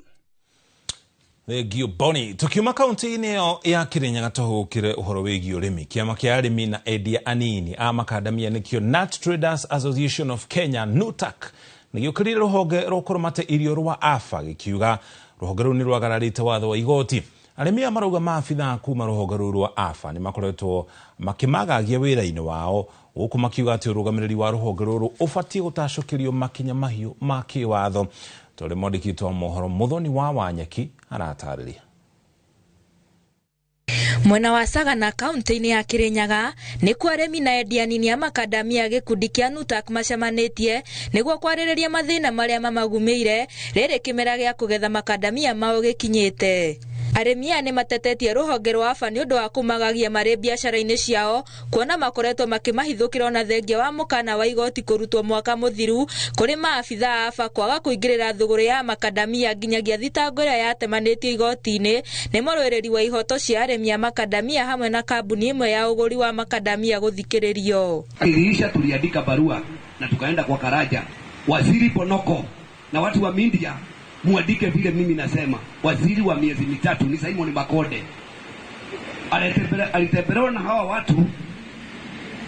Thank you Boni. Tukiuma kaunti-inĩ ĩyo ya Kirinyaga tũhũkĩre ũhoro wĩgiĩ ũrĩmi. Kĩama kĩa arĩmi na endia anini a makadamia nĩkĩo Nut Traders Association of Kenya NUTAK nĩgĩũkĩrĩire rũhonge rũkũrũmate irio rwa AFA gĩkiuga rũhonge rũu nĩ rwagararĩte watho wa igoti. Arĩmi aya marauga maabithaa kuma rũhonge rũu rwa AFA nĩ makoretwo makĩmagagia wĩra-inĩ wao gũkũ makiuga atĩ ũrũgamĩrĩri wa rũhonge rũrũ ũbatiĩ gũtacũkĩrio makinya mahiũ ma kĩwatho. Tũrĩ mwandĩki wa mohoro Muthoni wa Wanyeki aratarĩria. Mwena wa Sagana kaunti-inĩ ya Kirinyaga nĩkuo arĩmi na endia anini a makadamia gĩkundi kĩa NUTAK macemanĩtie nĩguo kwarĩrĩria mathĩna marĩa mamagumĩire rĩrĩ kĩmera gĩa kũgetha makadamia mao gĩkinyĩte. Arĩmi aya nĩmatetetie rũhonge rwa AFA nĩ ũndũ wa kũmagagia marĩ biacara-inĩ ciao kuona makoretwo makĩmahithũkĩra ona thengia wa mũkana wa igoti kũrutwo mwaka mũthiru kũrĩ maabitha a AFA kwaga kũingĩrĩra thũgũrĩ ya makadamia nginyagia thitango ĩrĩa yatemanĩtio igoti-inĩ nĩ mũrũĩrĩri wa ihoto cia arĩmi a makadamia hamwe na kambuni ĩmwe ya ũgũri wa makadamia gũthikĩrĩrio. Iliisha, tuliandika barua na tukaenda kwa Karaja, waziri Ponoko na watu wa media muandike vile mimi nasema. Waziri wa miezi mitatu ni Simon Makode alitembelewa na hawa watu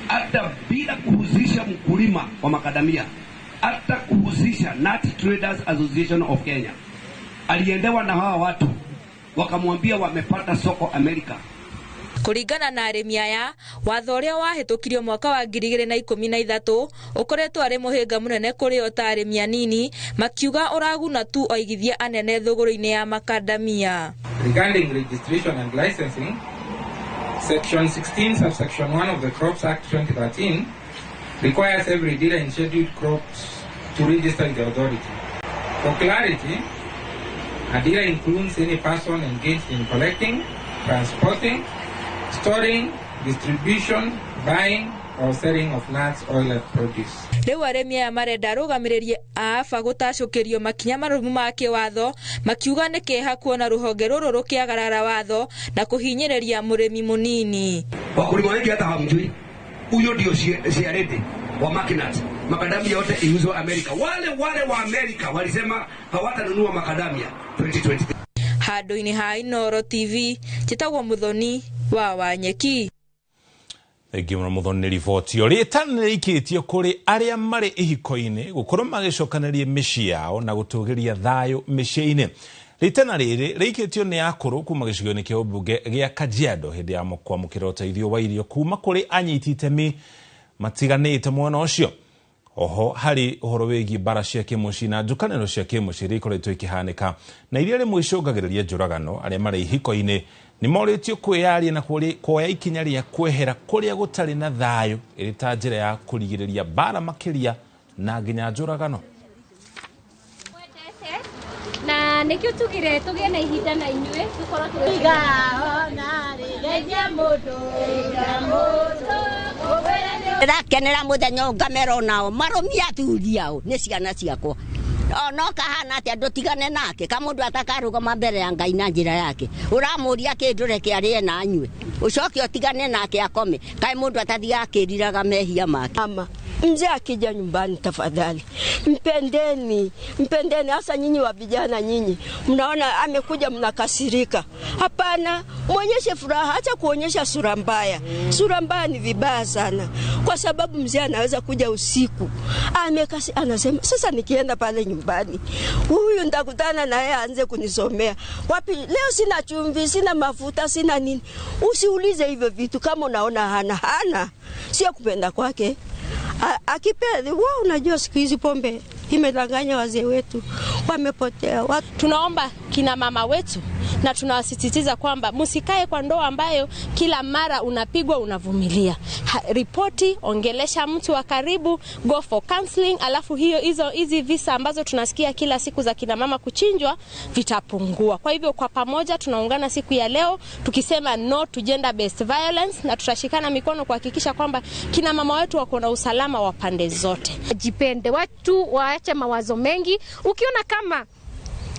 hata bila kuhusisha mkulima wa makadamia, hata kuhusisha Nut Traders Association of Kenya. Aliendewa na hawa watu wakamwambia wamepata soko Amerika. Kũringana na arĩmi aya, watho ũrĩa wahĩtũkirio mwaka wa 2013 ũkoretwo arĩ mũhĩnga mũnene kũrĩ o ta arĩmi anini, makiuga ũraguna tu oigithia anene thũgũrĩ-inĩ ya makadamia. Regarding registration and licensing, Section 16 subsection 1 of the Crops Act 2013 requires every dealer in scheduled crops to register with the authority. For clarity, a dealer includes any person engaged in collecting, transporting, storing, distribution, buying or selling of nuts, oil and produce. Rĩu arĩmi aya marenda arũgamĩrĩri a AFA gũtacũkĩrio makinya marũmu ma kĩwatho, makiuga nĩ kĩeha kuona rũhonge rũrũ rũkĩagarara watho na kũhinyĩrĩria mũrĩmi mũnini. Wakulima wengi hata hawamjui huyo, ndio Siarete wa Makinat. Makadamia yote iuzwe Amerika. Wale wa Amerika walisema hawatanunua makadamia 2023. Handũ-inĩ ha Inooro TV, njĩtagwo Muthoni wa Wanyeki. Thengiũ mũno Muthoni nĩ riboti ĩyo. Rĩtana nĩrĩikĩtio kũrĩ arĩa marĩ ihiko-inĩ gũkorwo magĩcokanĩria mĩciĩ yao na gũtũgĩria thayũ mĩciĩ-inĩ. Rĩtana rĩrĩ rĩikĩtio nĩ akũrũ kuma gĩcigo-inĩ kĩa ũmbunge gĩa Kajiado hĩndĩ ya kwamũkĩra ũteithio wa irio kuma kũrĩ anyiti itemi matiganĩte mwena ũcio. Oho harĩ ũhoro wĩgiĩ mbara cia kĩmũciĩ na njukanĩro cia kĩmũciĩ iria ikoretwo ikĩhanĩka na iria rĩmwe icũngagĩrĩria njũragano, arĩa marĩ ihiko-inĩ nĩ morĩtio kwĩyaria na kuoya ikinya rĩa kwehera kũrĩa gũtarĩ na thayũ ĩrĩ ta njĩra ya kũrigĩrĩria mbara makĩria na nginya njũragano. Na nĩkĩo tugire tũgĩe na ihinda na inyuĩ tũkorwo ndĩrakenera mũthenya ũyũ ngamera onao marũmia athuri ao nĩ ciana ciakwa. No kahana atĩa ndũtigane nake kamũndũ atakarũgama mbere ya Ngai na njĩra yake ũramũria kĩndũ reke arĩe na anyue ũcoke ũtigane nake akome kaĩ mũndũ atathiaga akĩriraga mehia make. Mama Mzee akija nyumbani, tafadhali mpendeni, mpendeni. Hasa nyinyi wa vijana, nyinyi mnaona amekuja mnakasirika. Hapana, mwonyeshe furaha, acha kuonyesha sura mbaya. Sura mbaya ni vibaya sana, kwa sababu mzee anaweza kuja usiku amekasi, anasema sasa nikienda pale nyumbani huyu nitakutana na yeye aanze kunisomea wapi, leo sina chumvi, sina mafuta, sina nini. Usiulize hivyo vitu kama unaona hana, sio kupenda kwake. Akipenda wewe, unajua siku hizi pombe imedanganya wazee wetu, wamepotea. Tunaomba kina mama wetu na tunawasisitiza kwamba msikae kwa ndoa ambayo kila mara unapigwa unavumilia. Ripoti, ongelesha mtu wa karibu, go for counseling, alafu hizi visa ambazo tunasikia kila siku za kina mama kuchinjwa vitapungua. Kwa hivyo kwa pamoja tunaungana siku ya leo tukisema no to gender based violence, na tutashikana mikono kuhakikisha kwamba kina mama wetu wako na usalama wa pande zote. Jipende, watu waache mawazo mengi. Ukiona kama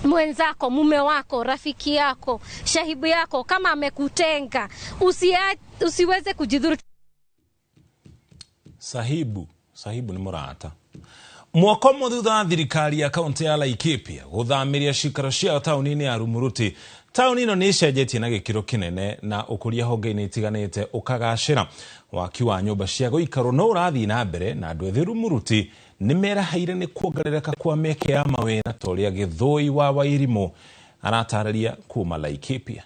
mwenzako, mume wako, rafiki yako, shahibu yako kama amekutenga, usiweze kujidhuru. Sahibu ni murata. Mwaka ũmwe thutha wa thirikari ya kaunti ya Laikipia gũthamĩria cikaro ciao taũni-inĩ ya Rumuruti, taũni ĩno nĩ ĩcenjetie na gĩkĩro kĩnene na ũkũria honge-inĩ itiganĩte ũkagacĩra. Waki wa nyũmba cia gũikarwo no ũrathiĩ na mbere na andũ ethĩ Rumuruti nĩ merahaire nĩ kuongerereka kwa mĩeke ya mawĩra ta ũrĩa Gĩthũi wa Wairimũ aratarĩria kuma Laikipia.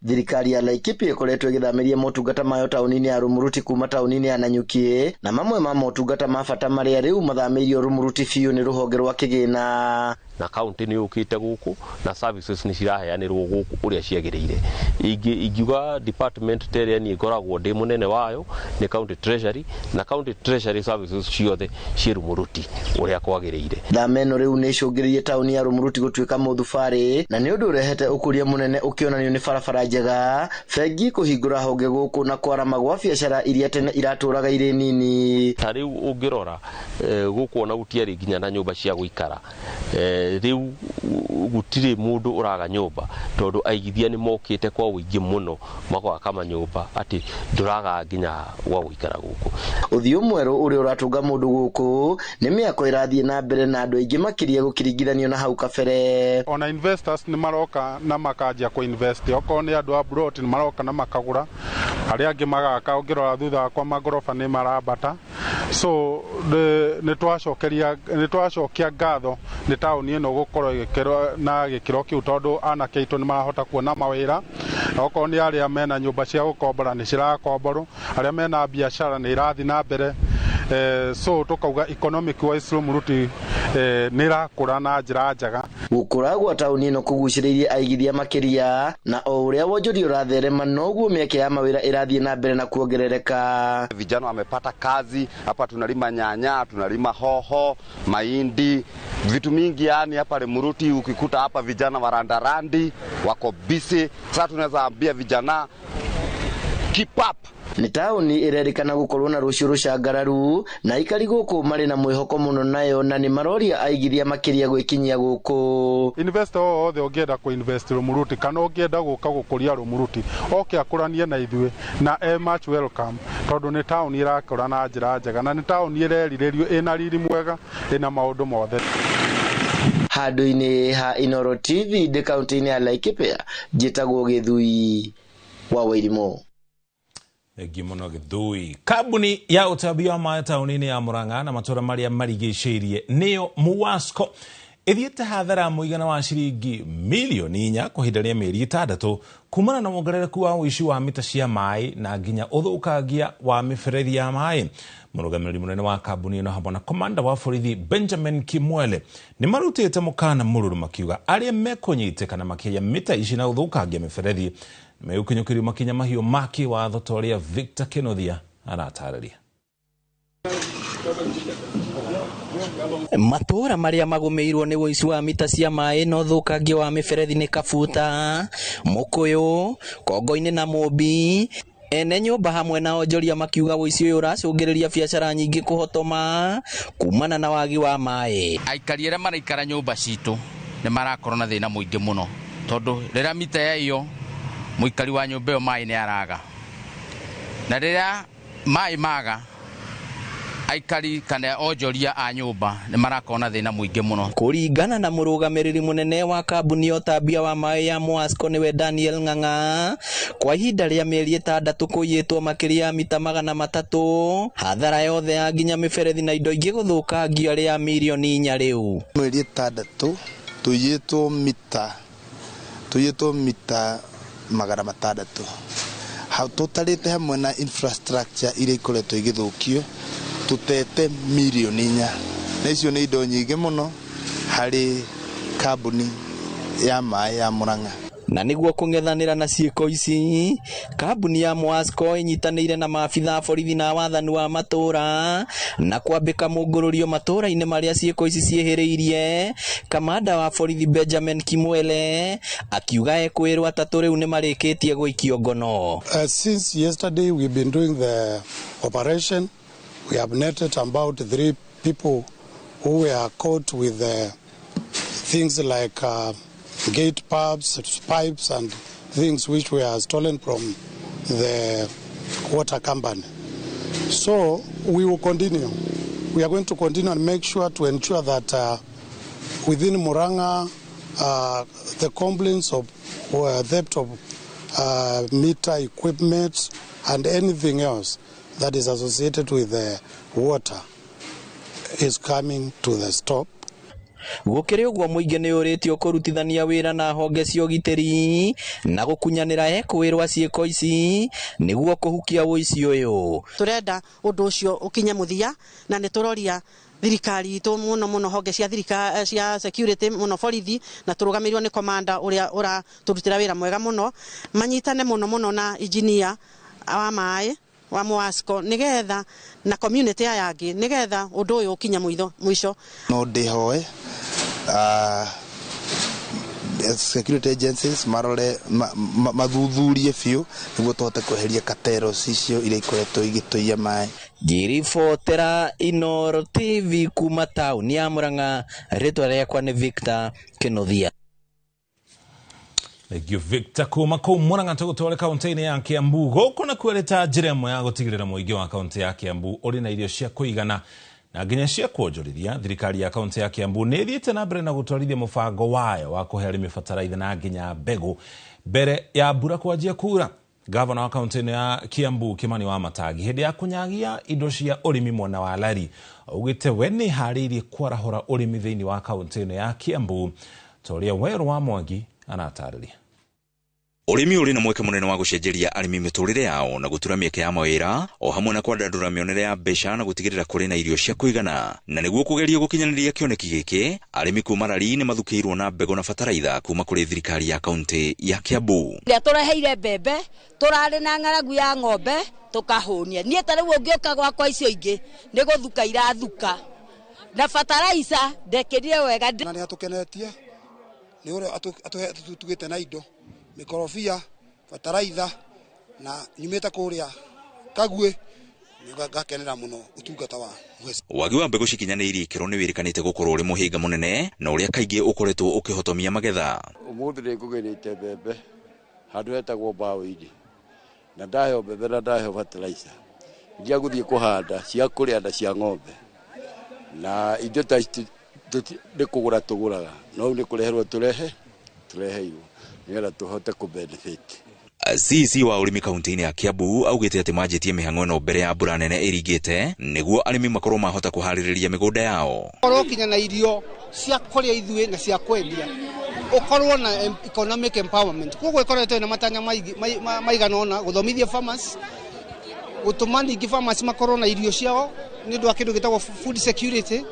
Thirikari ya Laikipia ĩkoretwo ĩgĩthamĩria motungata mayo taũni-inĩ ya Rumuruti kuma taũni-inĩ ya Nanyuki, na mamwe ma motungata ma bata marĩa rĩu mathamĩirio Rumuruti biũ nĩ rũhonge rwa kĩgĩna. Na kaunti nĩ yũkĩte gũkũ na services nĩ ciraheanĩrwo gũkũ ũrĩa ciagĩrĩire. Ingiuga department ta ĩrĩa niĩ ngoragwo ndĩ mũnene wayo nĩ county treasury, na county treasury services ciothe ciĩ Rumuruti ũrĩa kwagĩrĩire. Thama ĩno rĩu nĩ ĩcũngĩrĩirie taũni ya Rumuruti gũtuĩka mũthubarĩ, na nĩ ũndũ ũrehete ũkũria mũnene ũkĩonanio nĩ barabara njega, bengi kũhingũra honge gũkũ na kwarama gwa biacara iria tene iratũraga irĩ nini. Ta rĩu ũngĩrora gũkũ ona gũtiarĩ nginya na nyũmba cia gũikara. Rĩu gũtirĩ mũndũ ũraga nyũmba tondũ aigithia nĩ mokĩte kwa ũingĩ mũno magwaka manyũmba atĩ ndũraga nginya gwa gũikara gũkũ. Ũthiũ mwerũ ũrĩa ũratũnga mũndũ gũkũ nĩ mĩako ĩrathiĩ na mbere na andũ aingĩ makĩria gũkĩringithanio na hau kabere. Ona investors nĩ maroka na makanjia kũ invest, okorwo nĩ andũ a plot nĩ maroka na makagũra, arĩa angĩ magaka, ũngĩrora thutha wakwa magoroba nĩ marambata. So nĩ twacokia ngatho nĩ taũni ĩno gũkorwo ĩgĩkĩrwo na gĩkĩro kĩu tondũ anake aitũ nĩ marahota kuona mawĩra, okorwo nĩ arĩa mena nyũmba cia gũkombora nĩ cirakomborwo, arĩa mena biacara nĩ irathiĩ na mbere. So tukauga economic wise Rumuruti nĩ ĩrakũra na njĩra njega. Gũkũra gwa taũni ĩno kũgucĩrĩirie aigithia makĩria, na o ũrĩa wonjoria ũratherema noguo mĩeke ya mawĩra ĩrathiĩ na mbere na kuongerereka. Vijana wamepata kazi hapa, tunalima nyanya, tunalima hoho, mahindi, vitu mingi yani hapa Rumuruti. Ukikuta hapa vijana warandarandi wako busy. Sasa tunaweza ambia vijana keep up. Nĩ taũni ĩrerĩkana gũkorwo na rũciũ rũcangararu na aikari gũkũ marĩ na mwĩhoko mũno nayo, na nĩ maroria aigithia makĩria gwĩkinyia gũkũ. Investor othe ũngĩenda kũ invest Rumuruti kana ũngĩenda gũka gũkũria Rumuruti oke akũranie na ithuĩ na e much welcome, tondũ nĩ taũni ĩrakũra na njĩra njega na nĩ taũni ĩrerirĩrio ĩna riri mwega ĩna maũndũ mothe. Handũ-inĩ ha Inooro TV ndĩ kaũntĩ-inĩ ya Laikipia, njĩtagwo Gĩthui wa Wairimũ. Thengiũ mũno Gĩthui. Kambuni ya ũtambia wa maĩ taũni-inĩ ya Murang'a na matũra marĩa marigicĩirie nĩyo Muwasco ĩthiĩte hathara mũigana wa ciringi milioni 4 kwa ihinda rĩa mĩeri 6 kumana na wongerereku wa ũici wa mita cia maĩ na nginya ũthũkangia wa mĩberethi ya maĩ. Mũrũgamĩrĩri mũnene wa kambuni ĩno hamwe na komanda wa borithi Benjamin Kimwele nĩ marutĩte mũkana mũrũrũ makiuga arĩa mekũnyitĩkana makĩiya mita ici na ũthũkangia mĩberethi megũkinyũkĩrio makinya mahiũ ma kĩwatho ta ũrĩa Victor Kĩnuthia aratarĩria. Matũra marĩa magũmĩirwo nĩ ũici wa mita cia maĩ na ũthũkangia wa mĩberethi nĩ Kabuta, Mũkũyũ, Kongo-inĩ na Mũmbi. Ene nyũmba hamwe na onjoria makiuga ũici ũyũ ũracũngĩrĩria biacara nyingĩ kũhotoma kumana na wagi wa maĩ. Aikari arĩa maraikara nyũmba citũ nĩ marakorwo na thĩna mũingĩ mũno tondũ rĩrĩa mita yaiywo mũikari wa nyũmba ĩyo maĩ nĩ araga. Na rĩrĩa maĩ maga aikari kana onjoria a nyũmba nĩ marakorwo na thĩna mũingĩ mũno. Kũringana na mũrũgamĩrĩri mũnene wa kambuni ya ũtambia wa maĩ ya Mwasco nĩwe Daniel Ng'ang'a, kwa ihinda rĩa mĩeri 6 kũiyĩtwo makĩria ya mita 300, hathara yothe ya nginya mĩberethi na indo ingĩ gũthũkangio arĩ ya mirioni 4 rĩu. Mweri 6 tũiyĩtwo mita 600 tũtarĩte hamwe na infrastructure iria ikoretwo igĩthũkio tutete mirioni 4 na icio nĩ indo nyingĩ mũno harĩ kambuni ya maĩ ya Murang'a. Na nĩguo kũng'ethanĩra na ciĩko ici, kambuni ya Mwasco ĩnyitanĩire na maabitha a borithi na wathani wa matũũra na kwambĩka mũngũrũrio matũũra-inĩ marĩa ciĩko ici ciĩhĩrĩirie. Kamanda wa borithi Benjamin Kimwele akiuga ekwĩrwo 3 rĩu nĩ marĩkĩtie gũikio ngono. Since yesterday we've been doing the operation. We have netted about 3 people who were caught with things like gate pipes and things which were stolen from the water company. So we will continue. We are going to continue and make sure to ensure that within Murang'a, the complaints of theft of meter equipment and anything else that is associated with the water is coming to the stop. Gũkĩrĩ ũguo mũingĩ nĩ ũrĩtio kũrutithania wĩra na honge cia ũgitĩri na gũkunyanĩra ekwĩrwa ciĩko ici nĩguo kũhukia ũici ũyũ. Tũrenda ũndũ ũcio ũkinye mũthia na nĩ tũroria thirikari itũ mũno mũno honge cia thirikari cia security mũno borithi na tũrũgamĩrĩirwo nĩ komanda ũrĩa ũratũrutĩra wĩra mwega mũno, manyitane mũno mũno na engineer wa maĩ wa Mwasco nigetha na community aya angĩ nigetha ũndũ ũyũ ũkinye mũico. No ndĩhoe security agencies marore mathuthurie biũ nĩguo tũhote kweheria katero icio iria ikoretwo igĩtũiya maĩ. Ngĩribotera Inooro TV kuma taũni ya Murang'a, rĩtwa rĩakwa nĩ Victor Kĩnuthia. Thank you Victor kuma kũu Murang'a. Tũgũtware kaunti-inĩ ya Kiambu gũkũ na kwĩrĩta njĩra ĩmwe ya gũtigĩrĩra mũingĩ wa kaunti ya Kiambu ũrĩ na irio cia kũigana na nginya cia kuonjorithia. Thirikari ya kaunti ya Kiambu nĩ ĩthiĩte na mbere na gũtwarithia mũbango wayo wa kũhe arĩmi bataraitha na nginya mbegũ mbere ya mbura kwanjia kura. Gavana wa kaunti ya Kiambu Kimani Wamatangi hĩndĩ ya kũnyagia indo cia ũrĩmi mwena wa Lari augĩte we nĩ harĩirie kwarahũra ũrĩmi thĩinĩ wa kaunti ya Kiambu ta ũrĩa Werũ wa Mwangi anatarĩria. Ũrĩmi ũrĩ na mweke mũnene wa gũcenjeria arĩmi mĩtũrĩre yao na gũtura mĩeke ya mawĩra o hamwe na kwandandũra mĩonere ya mbeca na gũtigĩrĩra kũrĩ na irio cia kũigana. Na nĩguo kũgeria gũkinyanĩria kĩoneki gĩkĩ, arĩmi kuma Lari nĩ mathukĩirwo na mbegũ na bataraitha kuma kũrĩ thirikari ya kaunti ya Kiambu. Rĩrĩa tũreheire mbembe, tũrarĩ na ng'aragu ya ng'ombe tũkahũnia. Niĩ ta rĩu ũngĩũka gwakwa icio ingĩ nĩ gũthuka irathuka. Na bataraitha ndekĩrire wega. Na nĩ atũkenetie nĩ ũrĩa atũtugĩte na indo mikorobia, bataraitha na nyumĩte kũrĩa Kagwe ngakenera mũno ũtungata wa wagi wa mbegũ cikinyanĩirie ikĩro nĩ wĩrĩkanĩte gũkorwo ũrĩ mũhĩnga mũnene na ũrĩa kaingĩ ũkoretwo ũkĩhotomia magetha. Ũmũthĩ nĩ ngũgĩrĩte mbembe handũ hetagwo mbaũ-inĩ na ndaheo mbembe na ndaheo bataraitha iria ngũthiĩ kũhanda cia kũrĩa na cia ng'ombe na indo ta ici nĩ kũgũra tũgũraga no nĩ kũreherwo tũreheirwo nĩgetha tũhote kũ-benefit. CEC wa ũrĩmi kaunti-inĩ ya Kiambu augĩte atĩ manjĩtie mĩhang'o ĩno mbere ya mbura nene ĩringĩte nĩguo arĩmi makorwo mahota kũharĩrĩria mĩgũnda yao. Ũkorwo kinya na irio cia kũrĩa ithuĩ na cia kwendia, ũkorwo na economic empowerment. Koguo ĩkoretwo ĩna matanya maigana ũna gũthomithia farmers, gũtũma ningĩ farmers makorwo na irio ciao nĩ ũndũ wa kĩndũ gĩtagwo food security,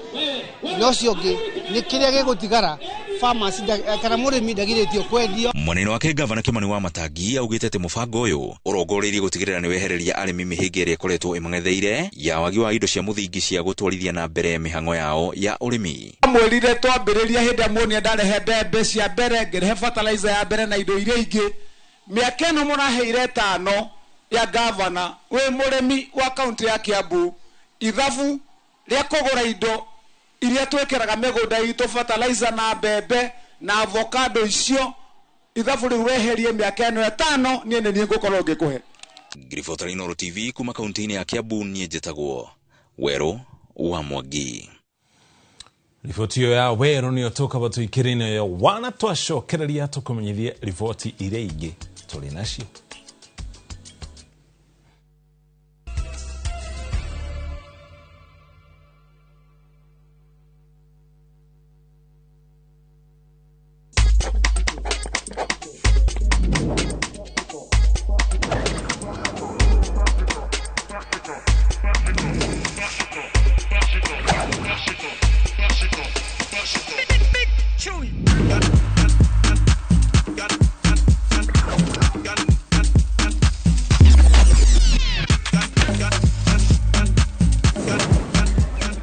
na ũcio ũngĩ nĩ kĩrĩa gĩgũtigara farmers kana mũrĩmi ndagirĩtio kwendio. Mwanene wake Gavana Kimani Wamatangi augĩte atĩ mũbango ũyũ ũrongoreirie gũtigĩrĩra nĩ wehereria arĩmi mĩhĩnga ĩrĩa ĩkoretwo ĩmang'etheire ya wagi wa indo cia mũthingi cia gũtwarithia na mbere mĩhang'o yao ya ũrĩmi. Mwĩrire twambĩrĩria hĩndĩ ĩrĩa muonire ndarehe mbembe cia mbere, ngĩrehe fertilizer ya mbere na indo iria ingĩ. Mĩaka ĩno mũraheire 5 ya gavana wĩ mũrĩmi wa kaunti ya Kiambu, ithabu rĩa kũgũra indo iria twĩkĩraga mĩgũnda itũ, fertilizer na mbembe na avocado icio, ithabu rĩu weherie mĩaka ĩno 5 niĩ nĩ niĩ ngũkorwo ngĩkũhe. Ngiribota Inooro TV kuma kaunti-inĩ ya Kiambu, niĩ njĩtagwo Werũ wa Mwangi. Riboti ĩyo ya Werũ nĩyo tũkaba tũikĩrĩine nayo wana twacokereria tũkũmenyithie riboti iria ingĩ tũrĩ nacio.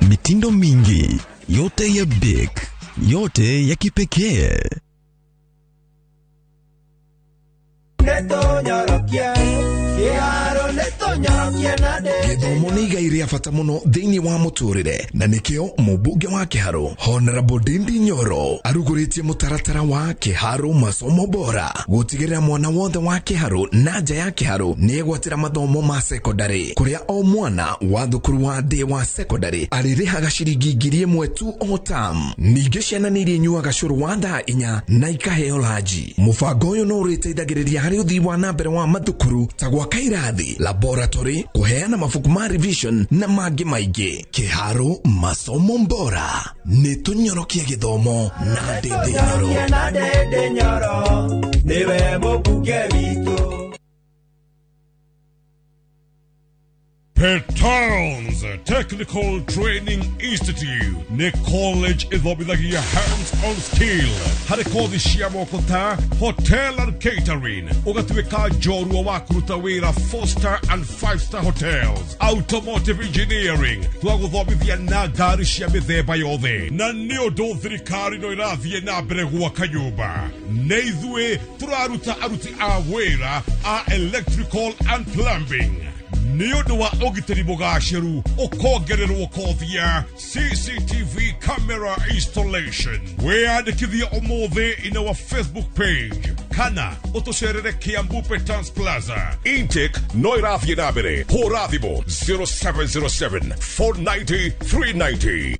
Mitindo mingi, yote ya big, yote ya kipekee. Gĩthomo nĩ igai rĩa bata mũno thĩinĩ wa mũtũrĩre, na nĩkĩo mũmbunge wa Kĩharũ Honorable Ndindi Nyoro arugũrĩtie mũtaratara wa Kĩharũ masomo bora gũtigĩrĩra mwana wothe wa Kĩharũ na nja ya Kĩharũ nĩegwatĩra mathomo ma sekondarĩ, kũrĩa o mwana wa thukuru wa thĩ wa sekondarĩ arĩrĩhaga ciringi 1,000 tu o term. Ningĩ ciana nĩ irĩnyuaga cũrũ wa thaa 4 na ikaheo ranji. Mũbango ũyũ no ũrĩteithagĩrĩria harĩ ũthii wa na mbere wa mathukuru ta gwaka irathi, laboratory, kuheana mabuku ma revision na mangĩ maingĩ. Kĩharũ masomo bora, nĩ tũnyorokie gĩthomo na Ndindi Nyoro. Nĩwe mũmbunge witũ. Petons Technical Training Institute nĩ college ĩthomithagia hands-on skill harĩ kothi cia moko ta hotel and catering, ũgatuĩka njorua wa kũruta wĩra 4-star and 5-star hotels, automotive engineering twagũthomithia na ngari cia mĩthemba yothe, na nĩ ũndũ thirikari no ĩrathiĩ na mbere gwaka nyũmba. Nĩ ithuĩ tũraruta aruti a wĩra a electrical and plumbing. Nĩ ũndũ wa ũgitĩri mũgacĩru ũkongererwo kothi ya CCTV camera installation. Wĩyandĩkithie ũmũthĩ in our Facebook page kana ũtũcerere Kiambu Petans Plaza. Intake no ĩrathiĩ na mbere. Hũra thimũ 0707 490 390.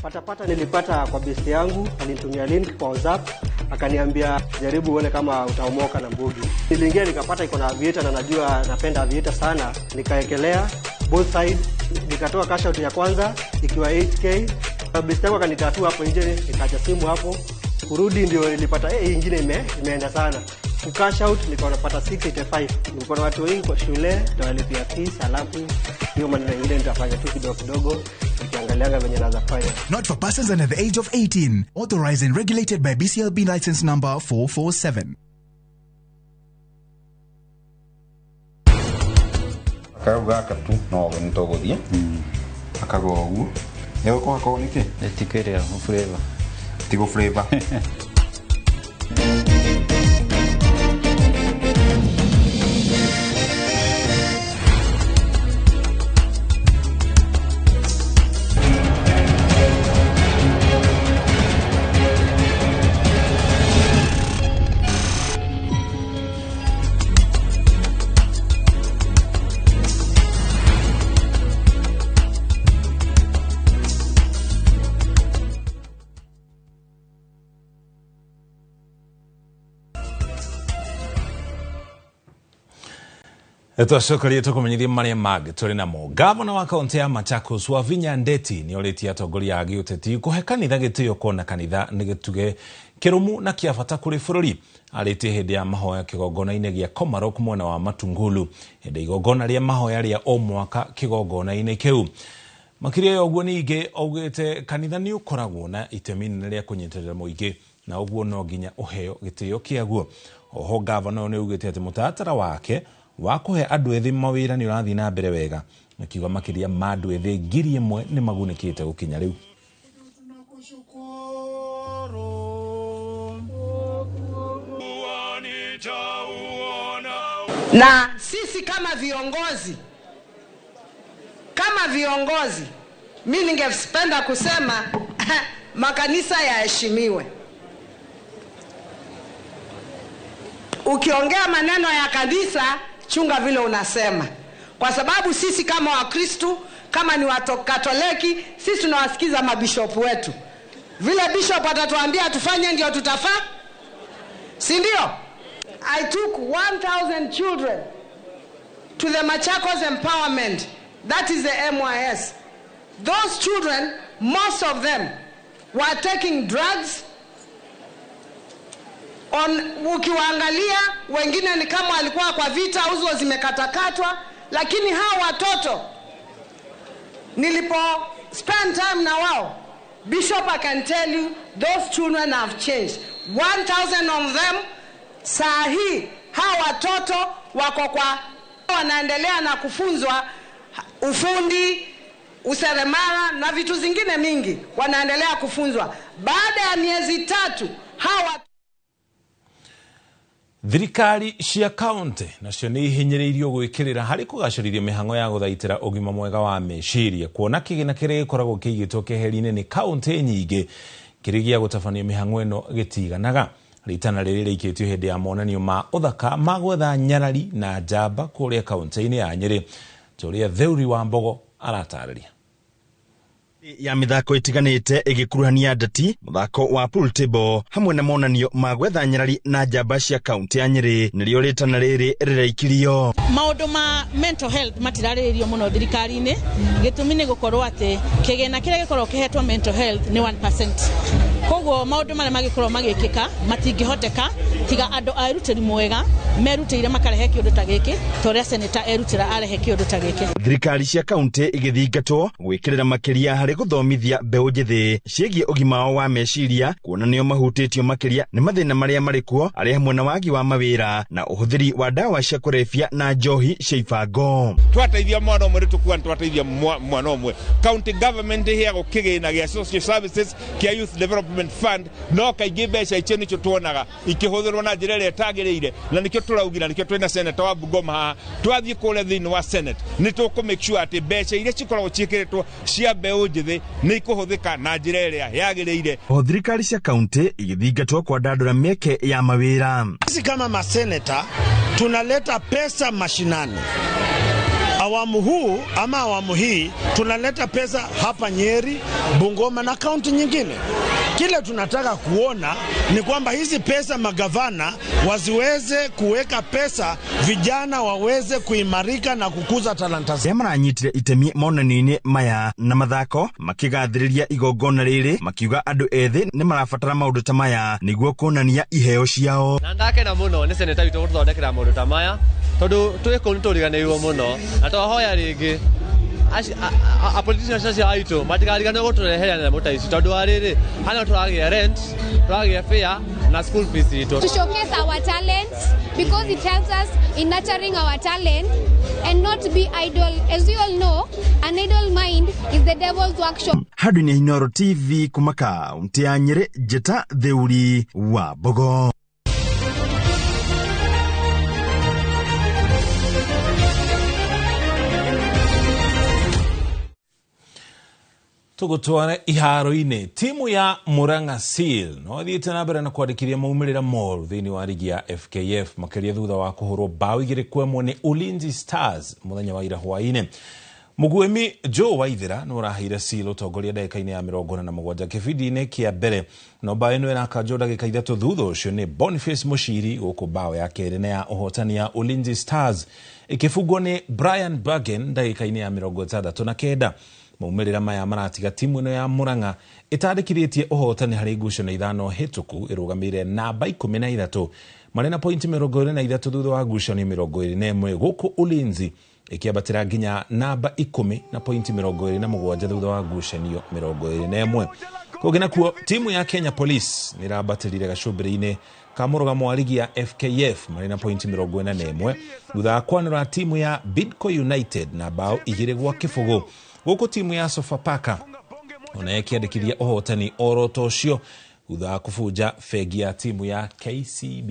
Patapata nilipata kwa besti yangu, alinitumia link kwa WhatsApp, akaniambia jaribu uone kama utaomoka na mbugi. Niliingia nikapata iko na aviator na najua napenda aviator sana, nikaekelea both side, nikatoa cash out ya kwanza ikiwa 8k. Besti yangu akanitatua hapo nje, nikaacha simu hapo. Kurudi ndio nilipata hii ingine imeenda sana. Ku cash out nikaona napata 685. Nilikuwa na watu wengi kwa shule, nitawalipia fees, alafu hiyo maneno mengine nitafanya tu kidogo kidogo. Not for persons under the age of 18. Authorized and regulated by BCLB license number 447. Akauga tu no nitogothie akaga ũguo egũkorwo nĩkĩ etikĩrĩa flavor tigo flavor. Twacokerie tũkũmenyithie marĩa mangĩ tũrĩ namo. Gavana wa kaunti ya Machakos Wavinya Ndeti nĩ orĩtie atongoria a gĩũteti kũhe kanitha gĩtĩo kuona kanitha nĩ gĩtugĩ kĩrũmu na kĩa bata kũrĩ bũrũri. Arĩtie hĩndĩ ya mahoya kĩgongona-inĩ gĩa Komarok mwena wa Matungulu, hĩndĩ igongona rĩa mahoya rĩa o mwaka kĩgongona-inĩ kĩu. Makĩria ya ũguo ningĩ augĩte kanitha nĩ ũkoragwo na itemi inene rĩa kũnyitĩrĩra mũingĩ na ũguo no nginya ũheo gĩtĩo kĩaguo. Oho gavana ũyũ nĩ augĩte atĩ mũtaratara wake wa kũhe andũ ethĩ mawĩra nĩ ũrathiĩ na mbere wega, akiuga makĩria ma andũ ethĩ 1,000 nĩ magunĩkĩte gũkinya rĩu. Na sisi kama viongozi, mimi ningependa kusema Makanisa yaheshimiwe. Ukiongea maneno ya kanisa, chunga vile unasema. Kwa sababu sisi kama Wakristu, kama ni Wakatoliki, sisi tunawasikiza mabishopu wetu. Vile bishop atatuambia tufanye ndio tutafaa, si ndio? I took 1,000 children to the Machakos Empowerment. That is the MYS. Those children, most of them were taking drugs. Ukiwaangalia wengine ni kama walikuwa kwa vita, uzo zimekatakatwa, lakini hawa watoto nilipo spend time na wao, Bishop, I can tell you those children have changed. 1,000 of them saa hii hawa watoto wako kwa wanaendelea na kufunzwa ufundi, useremala na vitu zingine mingi, wanaendelea kufunzwa. Baada ya miezi 3 hawa thirikari cia kaunti nacio nĩ ihinyĩrĩirio gwĩkĩrĩra harĩ kũgacĩrithia mĩhang'o ya gũthaitĩra ũgima mwega wa meciria, kuona kĩgĩna kĩrĩa gĩkoragwo kĩigĩtwo keheri-inĩ nĩ kaunti nyingĩ kĩrĩ gĩa gũtabania mĩhang'o ĩno gĩtiganaga. Ritana rĩrĩ rĩikĩtio hĩndĩ ya monanio ma ũthaka ma gwetha nyarari na njamba kũrĩa kaunti-inĩ ya Nyĩrĩ, ta ũrĩa Theuri wa Mbogo aratarĩria. Ya mithako itiganite igikuruhania ndati, muthako wa pool table hamwe na monanio ma gwetha nyarari na njamba cia kaunti ya Nyeri nirio ritana riri riraikirio. Maundu ma mental health matirarĩrĩrio mũno thirikari-inĩ, gĩtũmi nĩ gũkorwo atĩ kĩgĩna kĩrĩa gĩkoragwo kĩhetwo mental health nĩ 1%. Koguo maundu marĩa magĩkorwo magĩkĩka matingĩhoteka tiga andũ a erutĩri mwega merutĩire makarehe kĩũndũ ta gĩkĩ, ta ũrĩa senator erutĩra arehe kĩũndũ ta gĩkĩ. Thirikari cia kaunti igĩthingatwo gwĩkĩrĩra makĩria harĩ gũthomithia mbeũ njĩthĩ ciĩgiĩ ũgima wao wa meciria, kuona nĩo mahutĩtio makĩria nĩ mathĩna marĩa marĩ kuo, arĩ hamwe na wagi wa mawĩra na ũhũthĩri wa ndawa cia kũrebia na njohi cia ibango. Twateithia mwana ũmwe nĩtũkuga nĩtwateithia mwana ũmwe. County government ĩheagwo kĩgĩna gĩa social services kĩa youth development fund, no kaingĩ mbeca icio nĩcio tuonaga ikĩhũthĩrwo na njĩra ĩrĩa ĩtagĩrĩire, na nĩkĩo tũraugire, nĩkĩo twĩna senator wa Bungoma haha. Twathiĩ kũrĩa thĩinĩ wa senate nĩ tũkũ make sure atĩ mbeca iria cikoragwo ciĩkĩrĩtwo cia mbeũ njĩthĩ nĩ ikũhũthĩka na njĩra ĩrĩa yagĩrĩire. O thirikari cia kaunti igĩthingatwo kwandandũra mĩeke ya mawĩra. Sisi kama maseneta tunaleta pesa mashinani. Awamu huu ama awamu hii tunaleta pesa hapa Nyeri, Bungoma na kaunti nyingine. Kile tunataka kuona ni kwamba hizi pesa magavana waziweze kuweka pesa, vijana waweze kuimarika na kukuza talanta zao. Maranyitire itemi monanio-inĩ maya na mathako makigathĩrĩria igongona rĩrĩ, makiuga andũ ethĩ nĩ marabatara maũndũ ta maya nĩguo kuonania iheo ciao. Na ndakena mũno nĩ seneta witũ gũtũthondekera maũndũ ta maya, tondũ twĩ kũu nĩtũriganĩirwo mũno na twahoya rĩngĩ a politicians acio aitũ matikariganĩrwo gũtũrehera nyamũ ta ici, tondũ wa rĩrĩ hana tũragĩa rent, tũragĩa fare na school fees itũ. To showcase our talents, because it helps us in nurturing our talent and not be idle. As we all know, an idle mind is the devil's workshop. Handũ-inĩ Inooro TV kuma kaunti ya Nyĩrĩ, Njĩta Theuri wa Mbogo. Tugutware iharo-inĩ, timu ya Murang'a Seal no ĩthiĩte na mbere na kwandĩkithia maumĩrĩra moru thĩinĩ wa rigi ya FKF, makĩria thutha wa kũhũrwo bao 2-1 nĩ Ulinzi Stars mũthenya wa ira hwaĩ-inĩ. Mũguĩmi Joe Waithera nĩ ũraheire Seal ũtongoria ndagĩka-inĩ ya 47 kĩbindi-inĩ kĩa mbere, no bao ĩno ĩrakanjwo ndagĩka 3 thutha ũcio nĩ Boniface Mushiri, gũkũ bao ya kerĩ na ya ũhotani ya Ulinzi Stars ĩkĩbungwo nĩ Brian Bergen ndagĩka-inĩ ya 69. Maumĩrĩra maya maratiga timu ĩno ya Murang'a ĩtandĩkithĩtie ũhotani harĩ ngucanio 5 hĩtũku, ĩrũgamĩire namba 13 marĩ na pointi 23 thutha wa ngucanio 21, gũkũ Ulinzi ĩkĩambatĩra nginya namba 10 na pointi 27 thutha wa ngucanio 21. Kũngĩ nakuo timu ya Kenya Police nĩ ĩrambatĩrire gacũmbĩrĩ-inĩ ka mũrũgamo wa rigi ya FKF marĩ na pointi 41 thutha wa kwanũra timu ya Bidco United na bao 2-0, gũkũ timu ya Sofapaka ona ĩkĩandĩkithia ũhotani oro ta ũcio thutha wa kũbunja bengi ya timu ya KCB.